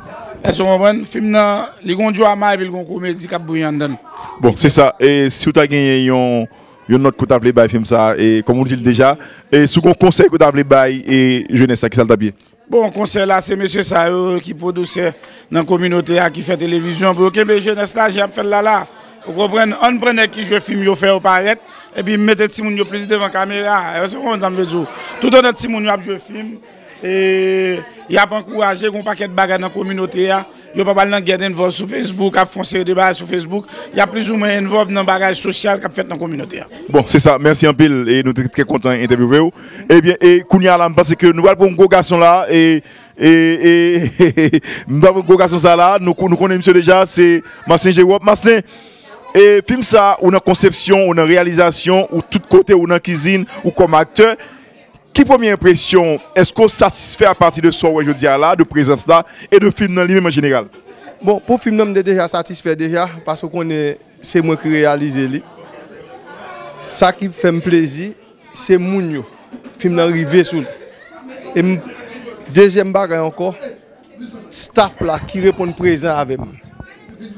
Èske w konprann? Fim nan, li gon drama epi l gon komedi k ap bri anndan l. Bon, se sa. E si w ta genyen yon, yon nòt ke w ta vle bay fim sa, e kòm ou di l deja, e si w gon konsèy ke w ta vle bay, e jenès la, ki sa l t ap ye? Bon, konsèy la, se mesye sa yo ki pwodisè nan kominote a, ki fè televizyon, pou yo kenbe jenès la, jan y ap fè l la la. Ou konprann? Ann pran nèg ki jwe fim yo, fè yo parèt, epi mete timoun yo plis devan kamera. Èske w konprann sa m vle di w? Toutotan timoun yo ap jwe fim, e, y ap ankouraje, gen yon pakèt bagay nan kominote a. Yo pa pral nan guerre d'involve sou Facebook, ap fè yon seri de bagay sou Facebook. Y ap plizoumwen involve nan bagay sosyal k ap fèt nan kominote a. Bon, se sa. Mèsi anpil. E nou te trè kontan entèvyouve w. Ebyen, e kounye a la, m panse ke nou pral pran yon gwo gason la. E, e, e, nou pral pran yon gwo gason sa la. Nou, nou konnen misye deja, se Marcelin Gerop. Marcelin, e fim sa, ou nan konsepsyon, ou nan reyalizasyon, ou tout kote, ou nan kizin, ou kòm aktè. Ki premye enpresyon w? Èske w satisfè apati de sa w wè jodi a la, de prezans la, e de fim nan li menm an jeneral? Bon, pou fim nan, m te deja satisfè deja, paske w konnen se mwen ki reyalize li. Sa ki fè m plezi, se moun yo. Fim nan rive sou li. E m, dezyèm bagay ankò, staff la ki reponn prezan avè m.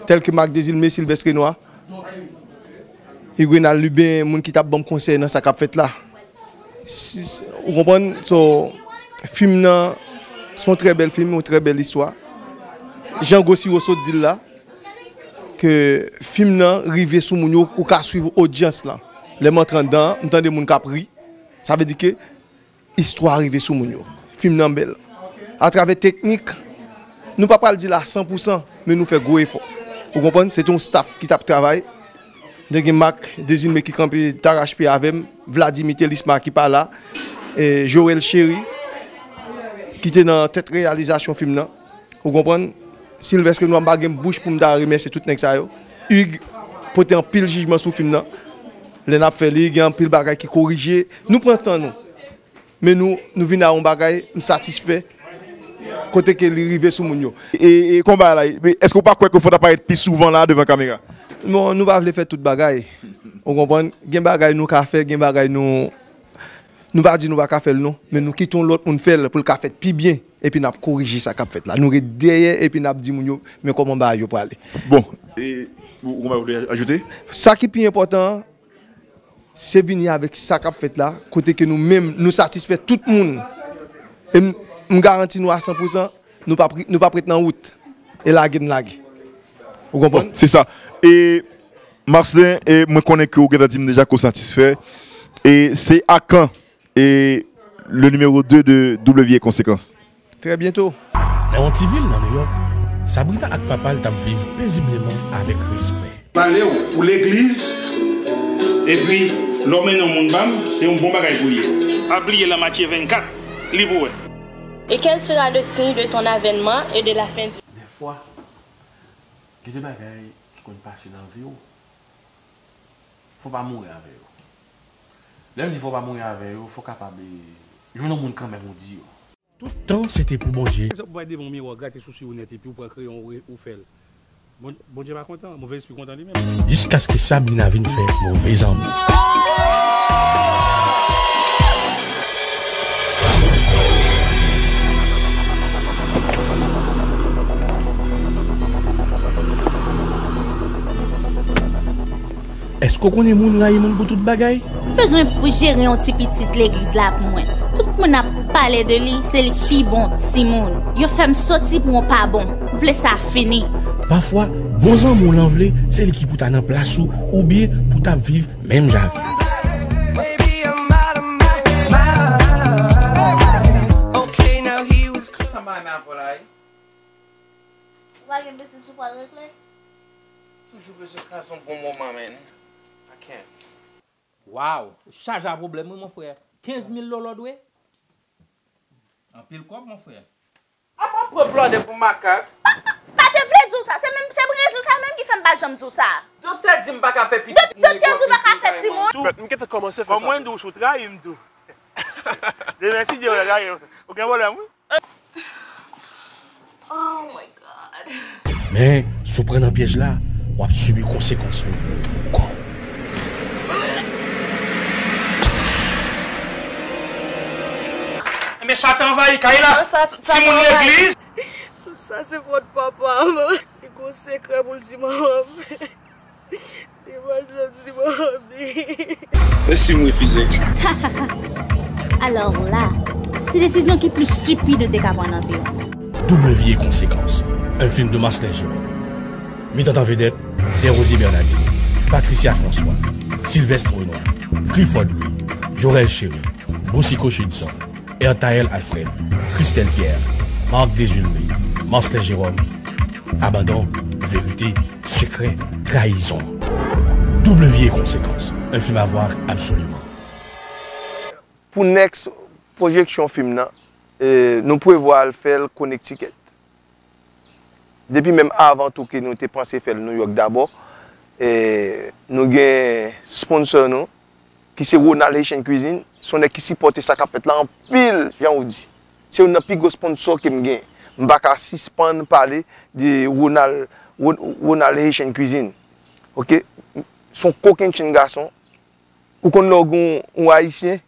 Tèl ke Marc Désilmé, Sylvestre Renois, Huguenal Lubin, moun ki t ap ban m konsèy nan sa k ap fèt la. Si, si, ou konprann? So, fim nan, se yon trè bèl fim, yon trè bèl istwa. Jan Gosiwo sot di l la, ke fim nan rive sou moun yo, ou ka swiv odyans lan. Lè m antre anndan an, m tande moun k ap ri. Sa vle di ke istwa rive sou moun yo. Fim nan bèl. Atravè teknik, nou pa pral di l a san pou san, men nou fè gwo efò. Ou konprann? Se te yon staff ki t ap travay. Te gen Marc Désilmé ki kanpe darachpye avè m, Vladimir Thelisma ki pa la, e Joël Chéry, ki te nan tèt reyalizasyon fim nan. Ou konprann? Sylvestre Renois, m pa gen bouch pou m ta remèsye tout nèg sa yo. Hugues pote anpil jijman sou fim nan. Lè n ap fè li, gen anpil bagay ki korije. Nou pran tan nou. Men nou, nou vin a yon bagay, m satisfè. Kote ke li rive sou moun yo. E, e kòm bagay la, men èske w pa kwè ke fò w ta parèt pi souvan la devan kamera? Non, nou pa vle fè tout bagay. Ou konprann? Gen bagay nou ka fè, gen bagay nou, nou pa di nou pa ka fè l non, men nou kite yon lòt moun fè l pou l ka fèt pi byen. Epi n ap korije sa k ap fèt la. Nou ret dèyè epi n ap di moun yo, men kòman bagay yo prale. Bon, e ou, ou gen bagay pou w ajoute? Sa ki pi enpòtan an, se vini avèk sa k ap fèt la, kote ke nou menm, nou satisfè tout moun. E m, m garanti nou a san pou san, nou p ap, nou p ap ret nan wout. E lage n lage. Ou konprann? Bon, se sa. E Marcelin, e mwen konnen ke w gentan di m deja ke w satisfè. E se a kan e le numéro deux de W Konsekans. Très bientôt. Nan yon ti vil nan Nouyòk, Sabrina ak papa l t ap viv pezibleman avèk respè. Pale w pou legliz, epi lè w mennen yon moun ba m, se yon bon bagay pou l ye. Pa bliye Lamatye vennkat, li pou wè. Et quel sera le signe de ton avènement et de la fin du... Dèfwa, gen de bagay ki konn pase nan vi w, fò w pa mouri avè yo. Lè m di fò w pa mouri avè yo, fò w kapab, eh, jwenn yon moun kanmenm ou di yo. Tout tan, se te pou Bondye. Egzanp, ou bay devan yon miwa, w grate sousi w nèt, epi w pran kreyon, ou, ou fè l. Bon, Bondye pa kontan, move lespri kontan li menm. Jiskaske Sabrina vin fè move zanmi. Èske w konnen moun rayi moun pou tout bagay? M bezwen pou jere yon ti pitit legliz la pou mwen. Tout moun ap pale de li, se li k pi bon timoun. Yo fè m soti pou yon pa bon. M vle sa fini. Pafwa, bon zanmi w lan vle, se li ki pou ta nan plas ou, oubyen pou ta viv menm jan ak ou. Sa m pa renmen avè w la, wi. Ou pa gen biznis ou pral regle? Toujou bezwen kraze yon bon moman, man. I can't. Waw, ou chaje a pwoblèm, wi, mon frè. Kenz mil dola w dwe? Anpil kòb, mon frè. Apa w pran blòdè pou makak? Pa, pa, pa te vle di w sa. Se menm, se rezon sa menm ki fè m pa janm di w sa. Doktè di m pa ka fè pitit. Doktè di w pa ka fè timoun. Mwen gentan kòmanse fè sa. Kòm mwen di w, si w trayi m tou. Demen si Dye vle, ou gen pwoblèm, wi. Oh my God. Men, si w pran nan pyèj la, w ap sibi konsekans yo kò w. Men sa t anvayi kay la. Timoun legliz. Tout sa se fòt papa m. Li gon sekrè pou l di manman m. Li pa janm di manman m. Men si m refize? Alò la, se desizyon ki pli stipid ou te ka pran nan vi w. Double Vie et Conséquences, un film de Marcelin Jérôme. Mitant an vedèt, Desrosiers Bernardin, Patricia François, Sylvestre Renois, Clifford Louis, Jorel Chéry, Boucicaut Chudson, Erthaël Alfred, Christelle Pierre, Marc Désulmé, Marcelin Jérôme. Abandon, vérité, secret, trahison. Double Vie et Conséquences, un film à voir absolument. Pou next pwojeksyon fim nan, e, nou prevwa al fè l Connecticut. Depi menm avan tou ke nou te panse fè l New York dabò, e, nou gen sponsor nou, ki se Ronald Haitian Cuisine, se yon nèg ki sipòte sa k ap fèt la anpil, jan ou di. Se youn nan pi gwo sponsor ke m gen. M pa ka sispann pale de Ronald, Ro-, Ronald Haitian Cuisine. Oke? Se yon kokennchenn gason. Ou konn lè w gen yon, yon Ayisyen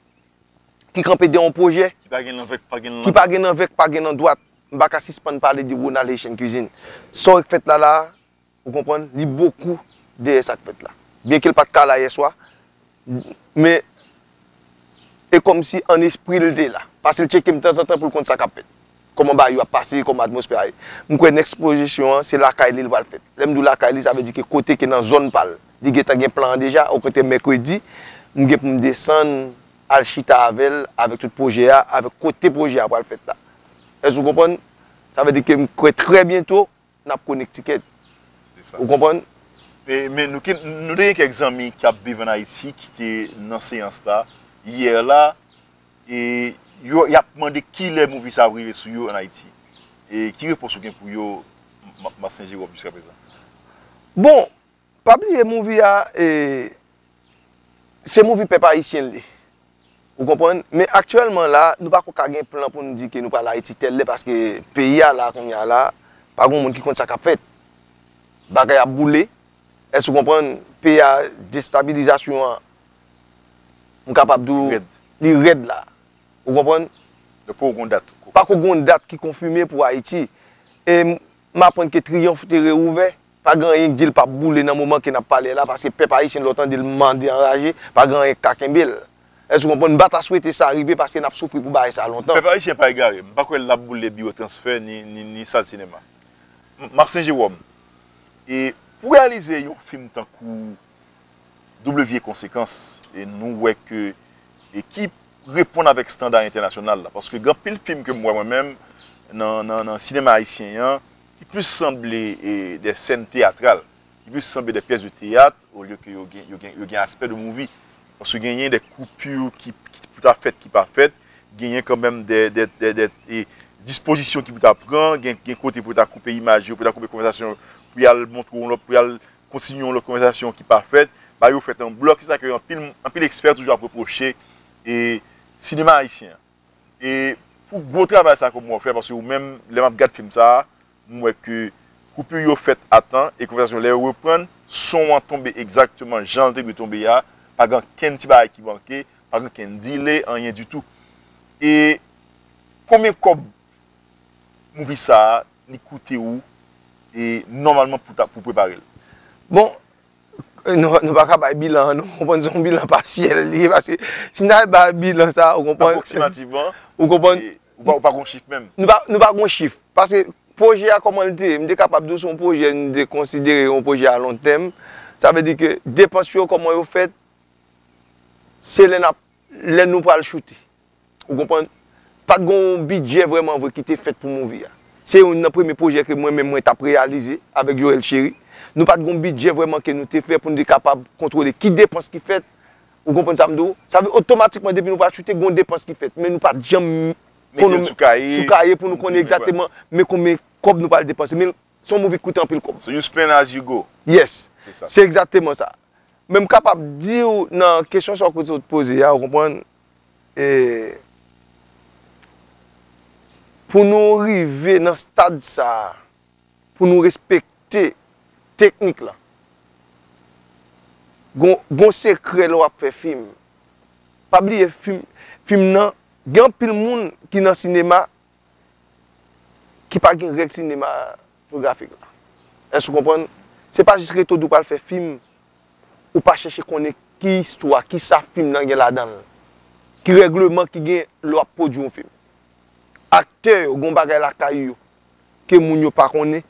ki kanpe dèyè yon pwojè, ki pa gen nan vèk, pa gen nan, ki pa gen nan vèk, pa gen nan dwat. M pa ka sispann pale de Ronald Haitian Cuisine. Sa w wè k fèt la la, ou konprann, li bokou dèyè sa k fèt la. Byenke l pa t ka la yèswa, men e kòmsi an espri l te la. Paske l tcheke m tanzantan pou l konn sa k ap fèt. Kòman bagay yo ap pase, kòman atmosfè a ye. M kwè next pwojeksyon an, se lakay li l pral fèt. Lè m di w lakay li, sa vle di ke kote ke nan zòn pa l, li gentan gen plan an deja. Okontrè, mèkredi, m gen pou m desann, al chita avè l, avèk tout pwojè a, avèk kote pwojè a pral fèt la. Èske w konprann? Sa vle di ke m kwè trè byento, n ap Connecticut. Se sa. Ou konprann? E, men nou, ki, nou te gen kèk zanmi k ap viv ann Ayiti ki te nan seyans la, yè la, e yo, y ap mande kilè movie sa ap rive sou yo ann Ayiti. E ki repons ou gen pou yo, Ma-, Marcelin Jérôme, jiskaprezan? Bon, pa bliye movie a, e, se movie pèp ayisyen l ye. Ou konprann? Men aktyèlman la, nou pako ka gen plan pou n di ke nou pral Ayiti tèl lè, paske peyi a la, kounye a la, pa gen moun ki konn sa k ap fèt. Bagay ap boule. Èske w konprann? Peyi a, destabilizasyon an, m kapab di w, rèd, li rèd la. Ou konprann? Donk, poko gen dat. Pako gen dat ki konfime pou Ayiti. E m, m aprann ke Triyonf te reouvè. Pa gen anyen k di l p ap boule nan moman ke n ap pale la, paske pèp ayisyen, lè w tande l mande anraje, pa gen anyen k ka kenbe l. Èske w konprann? M pa ta swete sa rive, paske n ap soufri pou bagay sa lontan. Pèp ayisyen pa egare. M pa kwè l ap boule biwo transfè, ni, ni, ni sal sinema. M-, Marcelin Jérôme, e pou reyalize yon fim tankou Double Vie et Conséquences, e nou wè ke, e ki reponn avèk estanda entènasyonal la. Paske gen anpil fim ke m wè mwen menm nan, nan, nan sinema ayisyen an, ki plis sanble, e, de sèn teyatral, ki plis sanble de pyès de teyat, olye ke yo gen, yo gen, yo gen aspè de movie. Paske genyen de koupi ki, ki pou ta fèt, ki pa fèt, genyen kanmenm de, de, de, de, e, dispozisyon ki pou ta pran, gen, gen kote pou ta koupe imaj yo, pou ta koupe konvèsasyon, pou y al montre yon lòt, pou y al kontinye yon lòt konvèsasyon ki pa fèt, bagay yo fèt an blòk, se sa ke anpil, anpil ekspè toujou ap repwoche, e, sinema ayisyen an. E pou gwo travay sa ke w fè, paske ou menm, lè m ap gad fim sa a, m wè ke koupi yo fèt a tan, e konvèsasyon lè yo reprann, son an tonbe egzakteman jan l te dwe tonbe a, pa gen okenn ti bagay ki manke, pa gen okenn delay, anyen ditou. E konbyen kòb movie sa a, li koute w, e nòmalman pou ta, pou prepare l? Bon, Nou, nou pa ka bay bilan an, non, ou konprann, se yon bilan pasyèl li ye, paske si n ta bay bilan sa, ou konprann, apwoksimativman, ou konprann, e, ou pa, ou pa gon chif menm. Nou pa, nou pa gon chif, paske pwojè a, kòman l te ye, m te kapab di w se yon pwojè, m te konsidere yon pwojè a lon tèm, sa vle di ke depans yo, kòman yo fèt, se lè n ap, lè nou pral choute. Ou konprann? Pa t gen yon bidjè vrèman vre ki te fèt pou movie a. Se youn nan premye pwojè ke mwen menm mwen t ap reyalize avèk Joel Chery. Nou pa t gen yon bidjè vrèman ke nou te fè pou nou te kapab kontwole ki depans ki fèt. Ou konprann sa m di w? Sa vle otomatikman depi nou pral choute, gen yon depans ki fèt. Men nou pa t janm mete l sou kaye, sou kaye pou nou konnen egzakteman men konbyen kòb nou pral depanse. Men se yon movie ki koute anpil kòb. So you spend as you go. Yes. Se sa. Se egzakteman sa. Men m kapab di w nan kesyon sa w sot poze a, ou konprann, e, pou nou rive nan stad sa a, pou nou respekte teknik lan, gon, gon sekrè lè w ap fè fim. Pa bliye fim, fim nan, gen anpil moun ki nan sinema ki pa gen règ sinematografik la. Èske w konprann? Se pa jis rete w di w pral fè fim, ou pa chèche konnen ki istwa, ki sa fim nan gen ladan l, ki règleman ki gen lè w ap pwodui yon fim. Aktè yo, gen yon bagay lakay yo, ke moun yo pa konnen.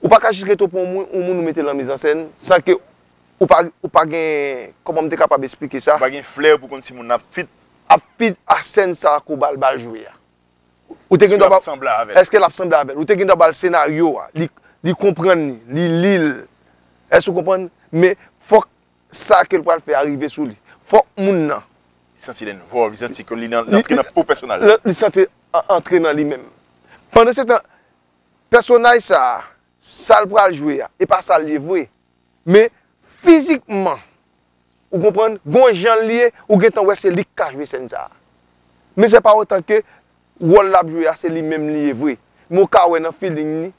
Ou pa ka jis rete w pran yon moun, yon moun ou mete l an mizansèn, san ke ou pa, ou pa gen, kòman m te kapab esplike sa? Ou pa gen flè pou konn si moun nan ap fit. Ap fit a sèn sa a ke w ba l, ba l jwe a. Ou te gen dwa ba l, èske l ap sanble avè l? Ou te gen dwa ba l senaryo a, li, li konprann li, li li l. Èske w konprann? Men fòk sa ke l pral fè a rive sou li. Fòk moun nan. Li santi l envòlv, li santi ke li nan, li antre nan po pèsonaj la. Li, li santi an-, antre nan li menm. Pandan se tan, pèsonaj sa a, sa l pral jwe a, e pa sa l ye vre. Men fizikman, ou konprann, gon jan l ye, ou gentan wè se li k ka jwe sèn sa a. Men se pa otan ke wòl l ap jwe a, se li menm li ye vre. Men ou ka wè nan feeling li,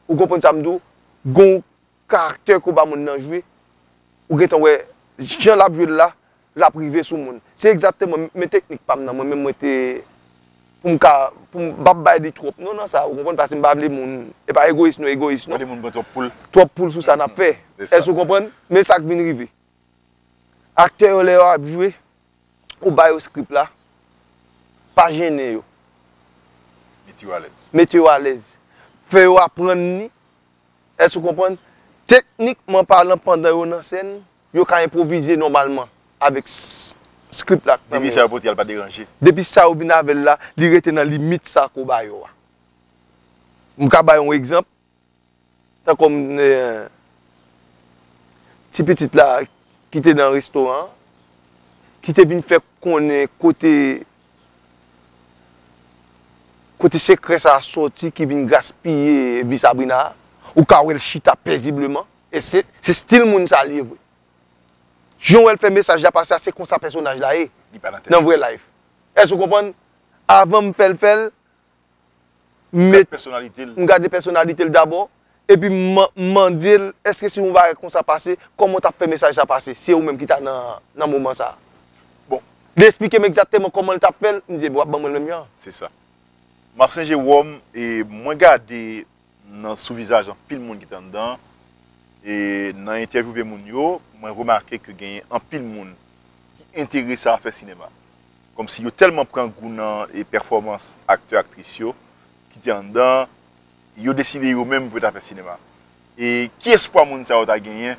ou konprann sa m di w, gon karaktè ke w ba moun nan jwe, ou gentan wè jan l ap jwe l la, l ap rive sou moun. Se egzakteman, men teknik pa m nan, mwen menm mwen te, pou m ka, pou m p ap bay li twòp non nan sa, ou konprann, paske m pa vle moun, e pa egoyis nou egoyis non. Pa vle moun pran twòp poul. Twòp poul sou sa n ap fè. Se sa. Èske w konprann? Men sa k vin rive. Aktè yo lè yo ap jwe, ou ba yo script la, pa jennen yo. Mete yo alèz. Mete yo alèz. Fè yo aprann li. Èske w konprann? Teknikman palan, pandan yo nan sèn, yo ka enpwovize nòmalman avèk s-, script la k nan men yo. Depi sa yo pote a, l pa deranje. Depi sa yo vin avè l la, li rete nan limit sa ke w ba yo a. M ka ba yon egzanp. Tankou m, eh, ti pitit la ki te nan restoran an, ki te vin fè konnen kote, kote sekrè sa a soti ki vin gaspiye vi Sabrina a, ou ka wè l chita pezibleman, e se, se stil moun sa l ye vre. Jan w wè l fè mesaj la pase a, se konsa pèsonaj la ye nan vrè life. Èske w konprann? Avan m fè l fè l, m met, m gade pèsonalite l dabò, epi m man-, m mande l, èske si yon bagay konsa pase, kòman w t ap fè mesaj sa pase, si se ou menm ki ta nan, nan moman sa a? Bon. Li esplike m egzakteman kòman l t ap fè l, m di, "Ebyen, w ap ban mwen l menm jan an." Se sa. Marcen Jérôme, e mwen gade nan sou vizaj anpil moun ki te anndan, e nan entèvyouve moun yo, mwen remake ke genyen anpil moun ki enterese a fè sinema. Kòmsi yo tèlman pran gou nan, e, pèfòmans aktè, aktris yo ki te anndan, yo deside yo menm pou yo ta fè sinema. E ki espwa moun sa yo ta genyen,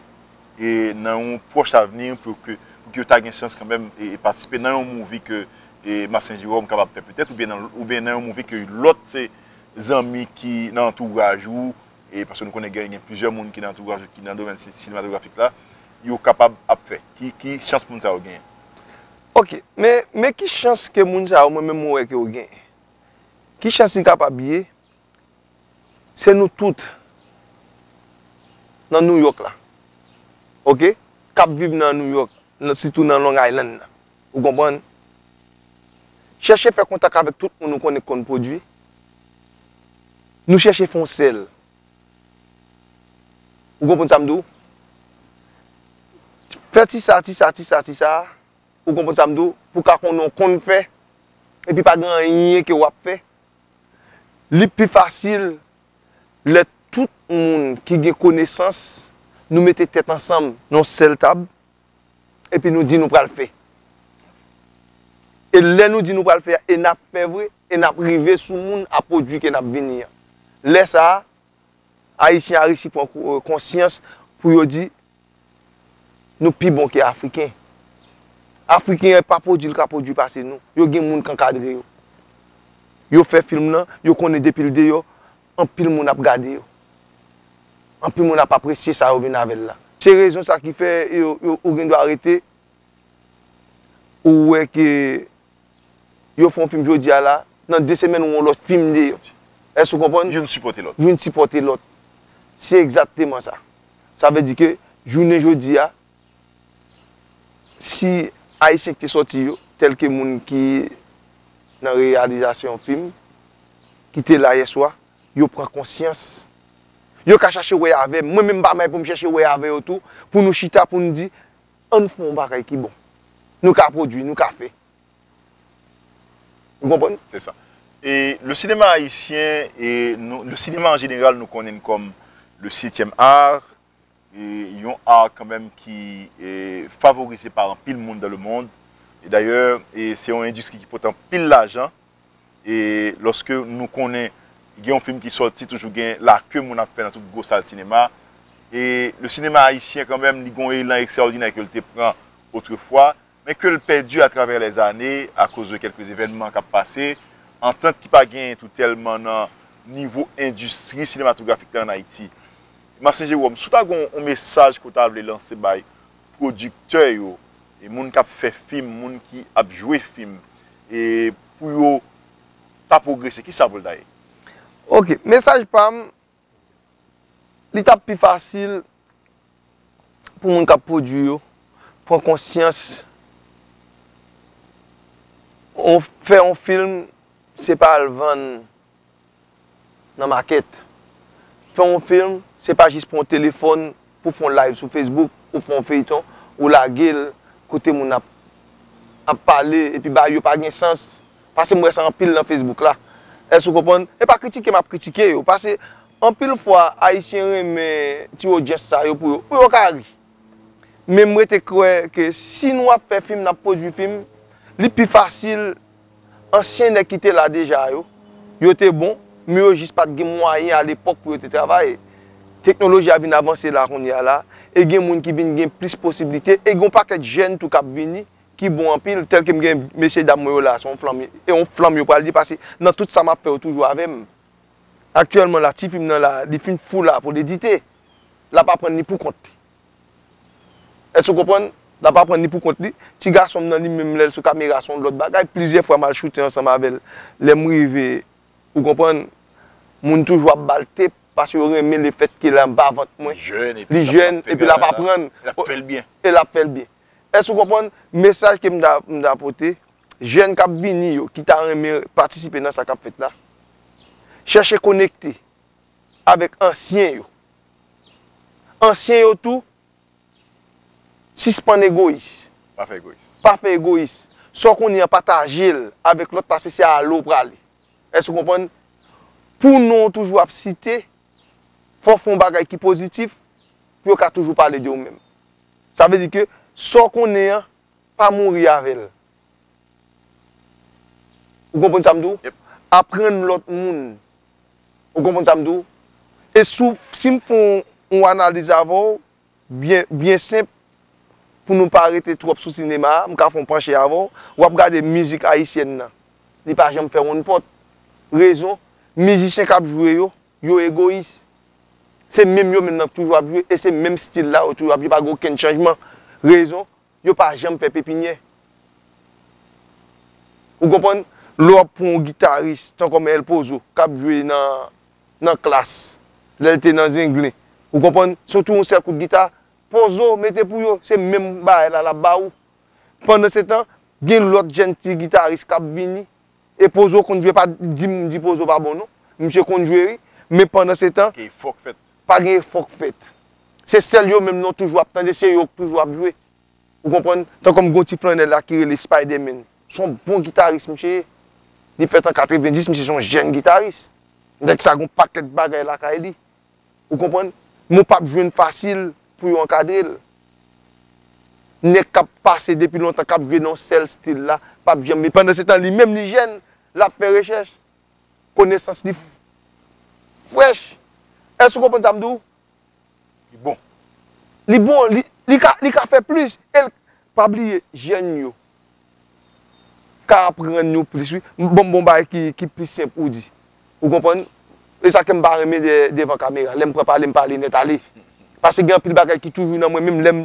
e nan yon pwòch avni pou ke, pou ke yo ta gen chans kanmenm, e, e patisipe nan yon movie ke, e, Marcen Jérôme kapab fè petèt, oubyen nan, oubyen nan yon movie ke lòt, se zanmi ki nan antouraj ou, e paske nou konnen gen, gen plizyè moun ki nan antouraj ou ki nan domèn si-, sinematografik la, yo kapab ap fè? Ki, ki chans moun sa yo genyen? Ok, men, men ki chans ke moun sa yo, mwen menm mwen wè ke yo genyen? Ki chans li kapab ye? Se nou tout nan New York la, ok, k ap viv nan New York, nan, sitou nan Long Island nan. Ou konprann? Chèche fè kontak avèk tout moun ou konnen k konn pwodui. Nou chèche fè yon sèl. Ou konprann sa m di w? Fè ti sa, ti sa, ti sa, ti sa. Ou konprann sa m di w? Pou w ka konnen w konn fè, epi pa gen anyen ke w ap fè. Li pi fasil lè tout moun ki gen konesans Nou mete tèt ansanm nan yon sèl tab, epi nou di nou pral fè. E lè nou di nou pral fè a, e n ap fè vre, e n ap rive sou moun ak pwodui ke n ap vini an. Lè sa a, Ayisyen Ayiti pran ko- konsyans pou yo di nou pi bon ke Afriken. Afriken an pa pwodui l ka pwodui pase nou. Yo gen moun k ankadre yo. Yo fè fim nan, yo konnen depi l deyò, anpil moun ap gade yo. Anpil moun ap apresye sa yo vin avè l la. Se rezon sa ki fè yo, yo, ou gen dwa rete, ou wè ke yo fè yon fim jodi a la, nan de semèn ou yon lòt fim deyò. Èske ou konprann? Youn sipòte lòt. Youn sipòte lòt. Se egzakteman sa. Sa vle di ke jounen jodi a, si Ayisyen ki te sòti yo, tèl ke moun ki nan reyalizasyon fim, ki te la yèswa, yo pran konsyans. Yo ka chache wè avè m. Mwen menm pa may pou m chache wè avè yo tou, pou nou chita, pou nou di, ann fè yon bagay ki bon. Nou ka pwodui, nou ka fè. Ou konprann? C'est ça. Et le cinéma haïtien, et nous, le cinéma en général, nou konnen l kòm le septième art, e yon art kanmenm ki e, favorize pa anpil moun dans le monde. E dayè, e se yon endistri ki pote anpil lajan. E lòske nou konnen gen yon fim ki sòti, toujou gen lake moun ap fè nan tout gwo sal sinema. E le cinéma haïtien kanmenm, li gen yon elan ekstraòdinè ke l te pran otrefwa, men ke l pèdi atravè lèzane akoz de kèlke evènman k ap pase, antant ki pa genyen tou tèlman nan nivo endistri sinematografik la ann Ayiti. Masen Jewòm, si w ta gen yon mesaj ke w ta vle lanse bay pwodiktè yo, e moun k ap fè fim, moun ki ap jwe fim, e pou yo ta pwogrese, ki sa pou l ta ye? Ok, mesaj pa m, li t ap pi fasil pou moun k ap pwodui yo pran konsyans, on, fè yon fim, se pa al vann nan makèt. Fè yon fim, se pa jis pran yon telefòn pou fè yon live sou Facebook, ou fè yon feyton, ou lage l kote moun ap, ap pale, epi bagay yo pa gen sans. Paske m wè sa anpil nan Facebook la. Èske ou konprann? E pa kritike m ap kritike yo. Paske anpil fwa, Ayisyen renmen ti odyans sa yo pou yo, pou yo ka ri. Men m rete kwè ke si nou ap fè fim, n ap pwodui fim, li pi fasil ansyen nèg ki te la deja yo, yo te bon, men yo jis pa t gen mwayen alepòk pou yo te travay. Teknoloji a vin avanse la kounye a la, e gen moun ki vin gen plis posiblite, e gen yon pakèt jèn tou k ap vini, ki bon anpil, tèl ke m gen mesye dam mwen yo la, se yon flanm, e yon flanm yo pral di, paske nan tout sa m ap fè, yo toujou avè m. Aktyèlman la, ti fi m nan la, li fin fou la pou l edite. L ap aprann li pou kont li. Èske ou konprann? L ap aprann li pou kont li. Ti gason m nan li menm, lè l sou kamera, se yon lòt bagay. Plizyè fwa m al choute ansanm avè l. Lè m rive, ou konprann, moun toujou ap ba l tep, paske yo renmen lefètke l anba vant mwen. Li jèn, epi l ap aprann. L ap fè l byen. E l ap fè l byen. Èske ou konprann mesaj ke m ta, m ta pote? Jèn k ap vini yo, ki ta renmen patisipe nan sa k ap fèt la, chèche konekte avèk ansyen yo. Ansyen yo tou, sispann egoyis. Pa fè egoyis. Pa fè egoyis. Sa w konnen an, pataje l avèk lòt, paske se ale w prale. Èske ou konprann? Pou non w toujou ap site, fò w fè yon bagay ki pozitif, pou yo ka toujou pale de ou menm. Sa vle di ke sa w konnen an, pa mouri avè l. Ou konprann sa m di w? Yep. Aprann lòt moun. Ou konprann sa m di w? E si w, si m fè yon, yon analiz avè w, byen, byen senp, pou nou pa rete twòp sou sinema a, m ka fè yon panche avè w, w ap gade mizik ayisyèn nan. Li pa janm fè wonn pòt. Rezon, mizisyen k ap jwe yo, yo egoyis. Se menm yo menm nan k toujou ap jwe, e se menm stil la yo toujou ap jwe, pa gen okenn chanjman. Rezon, yo pa janm fè pepinyè. Ou konprann? Lè w ap pran yon gitaris, tankòm El Pozo, k ap jwe nan, nan Klass, lè l te nan Zenglen. Ou konprann? Se tou yon sèl kout gita, Pozo, mete pou yo, se menm bagay la l ap ba ou. Pandansetan, gen lòt jèn ti gitaris k ap vini, e Pozo konn jwe, pa di m di Pozo pa bon non. Misye konn jwe wi, men pandansetan, pa gen efò k fèt. Se sèl yo menm non toujou ap tande, se yo k toujou ap jwe. Ou konprann? Tankòm gon ti flannè la ki rele Spiderman. Se yon bon gitaris misye ye. Li fèt an katrevendis, misye se yon jèn gitaris. Nèg sa gon pakèt bagay lakay li. Ou konprann? Men w p ap jwenn fasil pou yo ankadre l. Nèg k ap pase depi lontan, k ap jwe nan yon sèl stil la, p ap janm vin. Pandan se tan, li menm li jèn, l ap fè rechèch. Konesans li f-, frèch. Èske w konprann sa m di w? Li bon. Li bon, li, li ka, li ka fè plis. E l, pa bliye, jèn yo ka aprann nou plis, wi. Bon, bon, bagay ki, ki pi senp ou di. Ou konprann? E sa ke m pa renmen de-, devan kamera. Lè m pran pale, m pale nèt ale. Paske gen anpil bagay ki toujou nan mwen, menm lè m,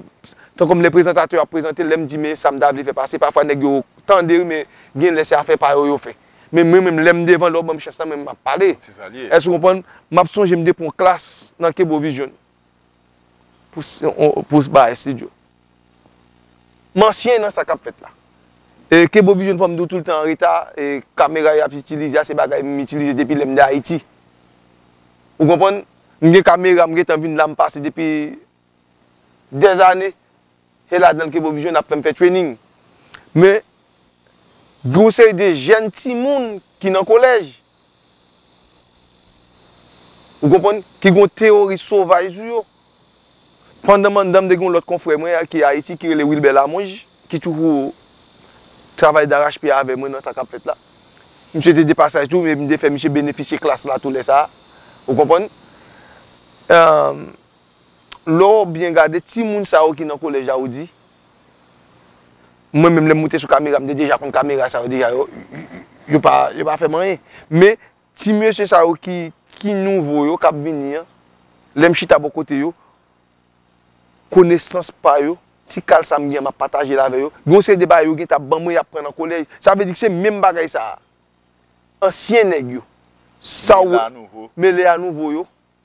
tankou m lè prezantatè ap prezante, lè m di, "Men sa m ta vle fè pase," pafwa nèg yo tande, wi, men gen lè se afè pa yo yo fè. Men mwen menm, lè m devan, lè w ban m chans la, mwen m ap pale. Se sa l ye. Èske w konprann? M ap sonje m te pran yon klas nan Kebo Vision pou s-, on, pou s-, ba estidyo. M ansyen nan sa k ap fèt la. E Kebo Vision, fò m di w, toultan an reta, e kamera y ap itilize a, se bagay m itilize depi lè m de Ayiti. Ou konprann? M gen kamera, m gentan vin la, m pase depi dèzane, se ladan l Kebo Vision ap fè m fè training. Men, gen yon seri de jèn timoun ki nan kolèj, ou konprann, ki gen yon teyori sovaj sou yo. Pandan m anndan, m te gen yon lòt konfrè mwen ki Ayiti, ki rele Wilbert Lamonge, ki toujou travay darachpye avè mwen nan sa k ap fèt la. Misye te de pasaj tou, men m te fè misye benefisye klas la tou lè sa a. Ou konprann? Èm, Lè w byen gade, timoun sa yo ki nan kolèj la, ou di, mwen menm, lè m moute sou kamera, m te deja konn kamera sa yo deja, yo, yo pa, yo pa fè m anyen. Men, ti mesye sa yo ki, ki nouvo yo, k ap vini an, lè m chita bò kote yo, konesans pa yo, ti kal sa m gen an, m ap pataje l avè yo. Gen yon seri de bagay yo gentan ap ban mwen, y ap pran nan kolèj. Sa vle di ke se menm bagay sa a. Ansyen nèg yo. Sa mele a nouvo. Mele a nouvo yo.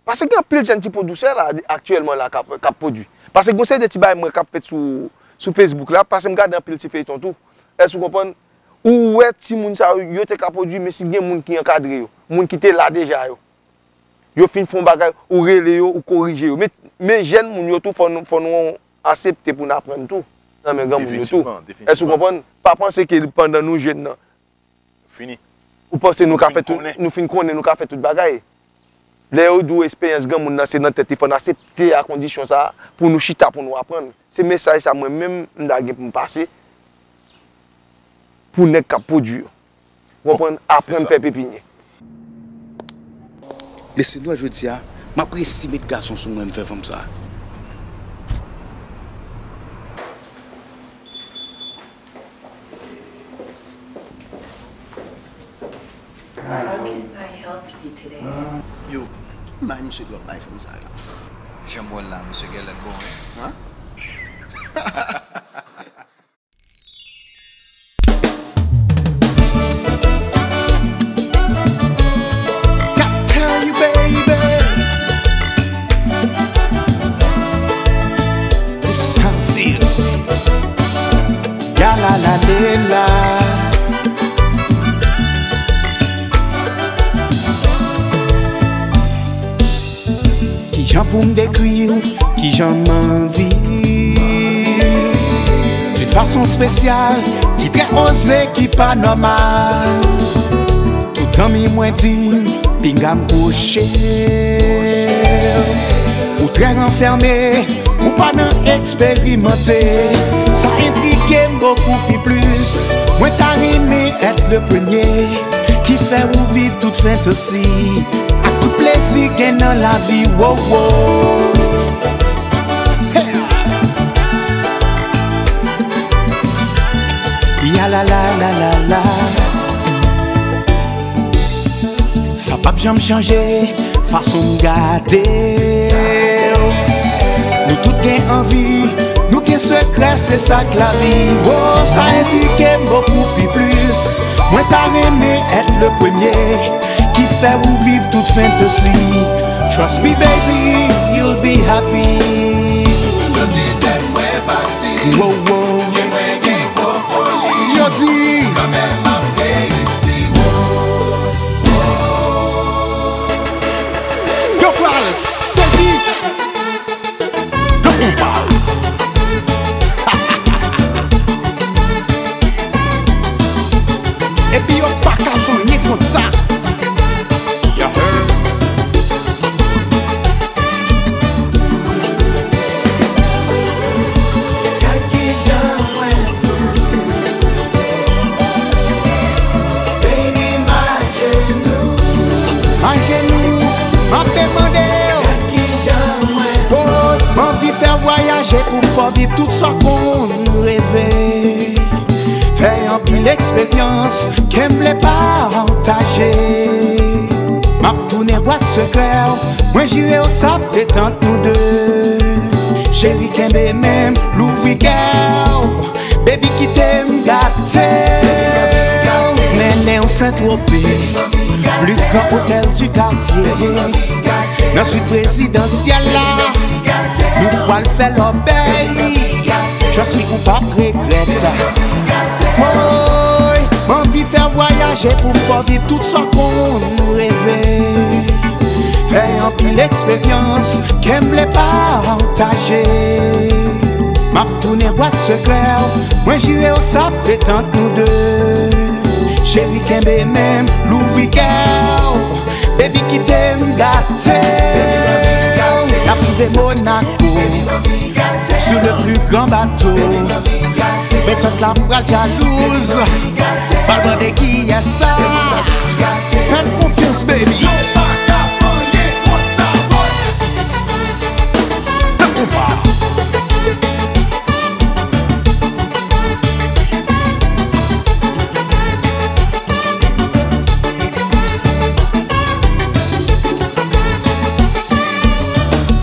Paske gen anpil jèn ti pwodiktè la, aktyèlman la, k ap, k ap pwodui. Paske gen yon seri de ti bagay mwen k ap fèt sou, sou Facebook la, paske m gade anpil ti feyton tou. Èske w konprann? Ou wè timoun sa yo, yo te ka pwodui, men si gen moun ki ankadre yo, moun ki te la deja yo, yo fin fè yon bagay, ou rele yo, ou korije yo. Men, men jèn moun yo tou, fò nou, fò nou aksepte pou n aprann tou nan men granmoun yo tou. Definitivman, definitivman. Èske w konprann? Pa panse ke pandan nou jèn nan, fini. Ou panse nou ka fè tout, nou fin konnen, nou ka fè tout bagay. Lè yo di w esperyans granmoun nan se nan tèt li, fò n aksepte a kondisyon sa a, pou nou chita, pou nou aprann. Se mesaj sa mwen menm, m ta gen pou m pase pou nèg k ap pwodui yo. Ou konprann? Aprann fè pepinyè. Mesye, nou wè jodi a, m ap resi met gason sou mwen, m fè fanm sa. How can I help you today? Yo, ki may misye dwe ap bay fanm sa la? Jan m wè l la, misye genlè bon, wi. Huh? Gotta tell you, baby, this is how I feel. Ya la la le la. Kijan pou m dekri w kijan m anvi? D'une façon spéciale, ki trè oze, ki pa nòmal. Tout zanmi mwen di m, pinga m pwoche. Ou trè ranfème, ou pa nan eksperimante. Sa entrige m bokou pi plis. Mwen ta renmen èt le premye ki fè ou viv tout fantasi ak tout plezi gen nan lavi, wo, wo. Hey! Ya la la la la la. Sa p ap janm chanje fason m gade w. Nou tout gen anvi, nou gen sekrè, se sa k lavi. Wo, sa entrige m bokou pi plis. Mwen ta renmen èt le premye ki fè ou viv tout fantasi. Trust me, baby, you'll be happy. Yo di tèt mwen pati. Wo, wo. Yo di. Yo pral sezi le konpa. Epi yo pa ka fè anyen kont sa. Y'all heard? Pou m fè w viv tout sa w konn reve. Fè anpil eksperyans ke m vle pataje. M ap tounen bwat sekrè w. Mwen jire w sa ap detant nou de. Cheri, kenbe men m, louvri kè w. Baby, kite m gate w. Mennen w Sen Twope, pli gran otèl di katye. Nan swit prezidansyèl la, nou pral fè lòbèy. Trust me, ou p ap regrèt. Woy, m anvi fè w vwayaje pou m fè w viv tout sa w konn reve. Fè anpil eksperyans ke m vle pataje. M ap tounen bwat sekrè w. Mwen jire w sa ap detant nou de. Cheri, kenbe men m, louvri kè w. Baby, kite m gate w. N ap rive Monaco, sou le pli gran bato. Prensès la pral jalouz, pral mande kiyès sa. Fè l konfyans, baby. Tankou pa.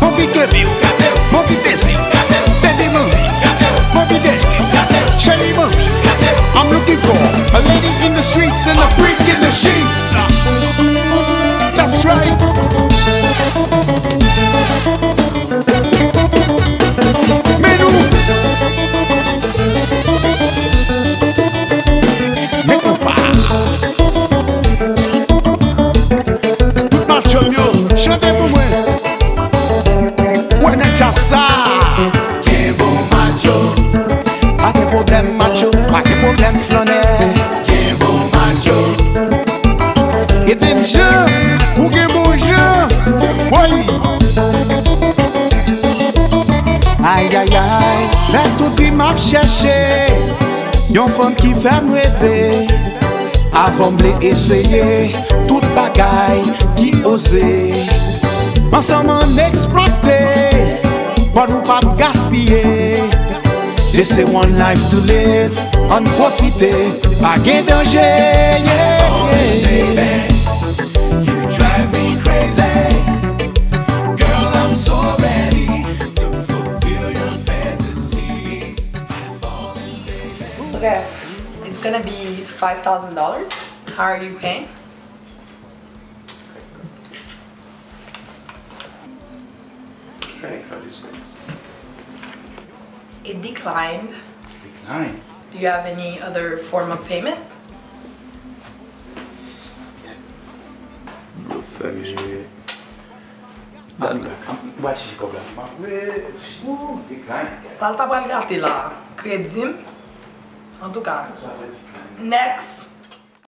Mon vi kenbe w, mon vi peze w, baby, mon vi, mon vi deje w, cheri, mon vi. I'm looking for a lady in the streets and a freak in the sheets. That's right. Men nou. Men konpa. Tout macho m yo, chante pou mwen. Wè nan djaz sa. Gen bon macho. Pa gen pwoblèm macho, pa gen pwoblèm flannè. Gen bon macho. Ethan Jean, ou gen bon jan. Woy! Ayayay, fè tout vi m ap chèche yon fanm ki fè m reve. Avan m vle eseye tout bagay ki oze. Ansanm ann eksplwate, pòt nou p ap gaspiye. This is one life to live, ann pwofite, pa gen danje, yeah, yeah. Baby, you drive me crazy. Girl, I'm so ready to fulfill your fantasies. Bref, it's gonna be five thousand dollars. How are you paying? Okay. It declined. Decline? Do you have any other form of payment? Bro, fè m jwe. Wa chèche kòb la. Ou decline. Sa l ta pral gate la, kredi m. Antouka. Next.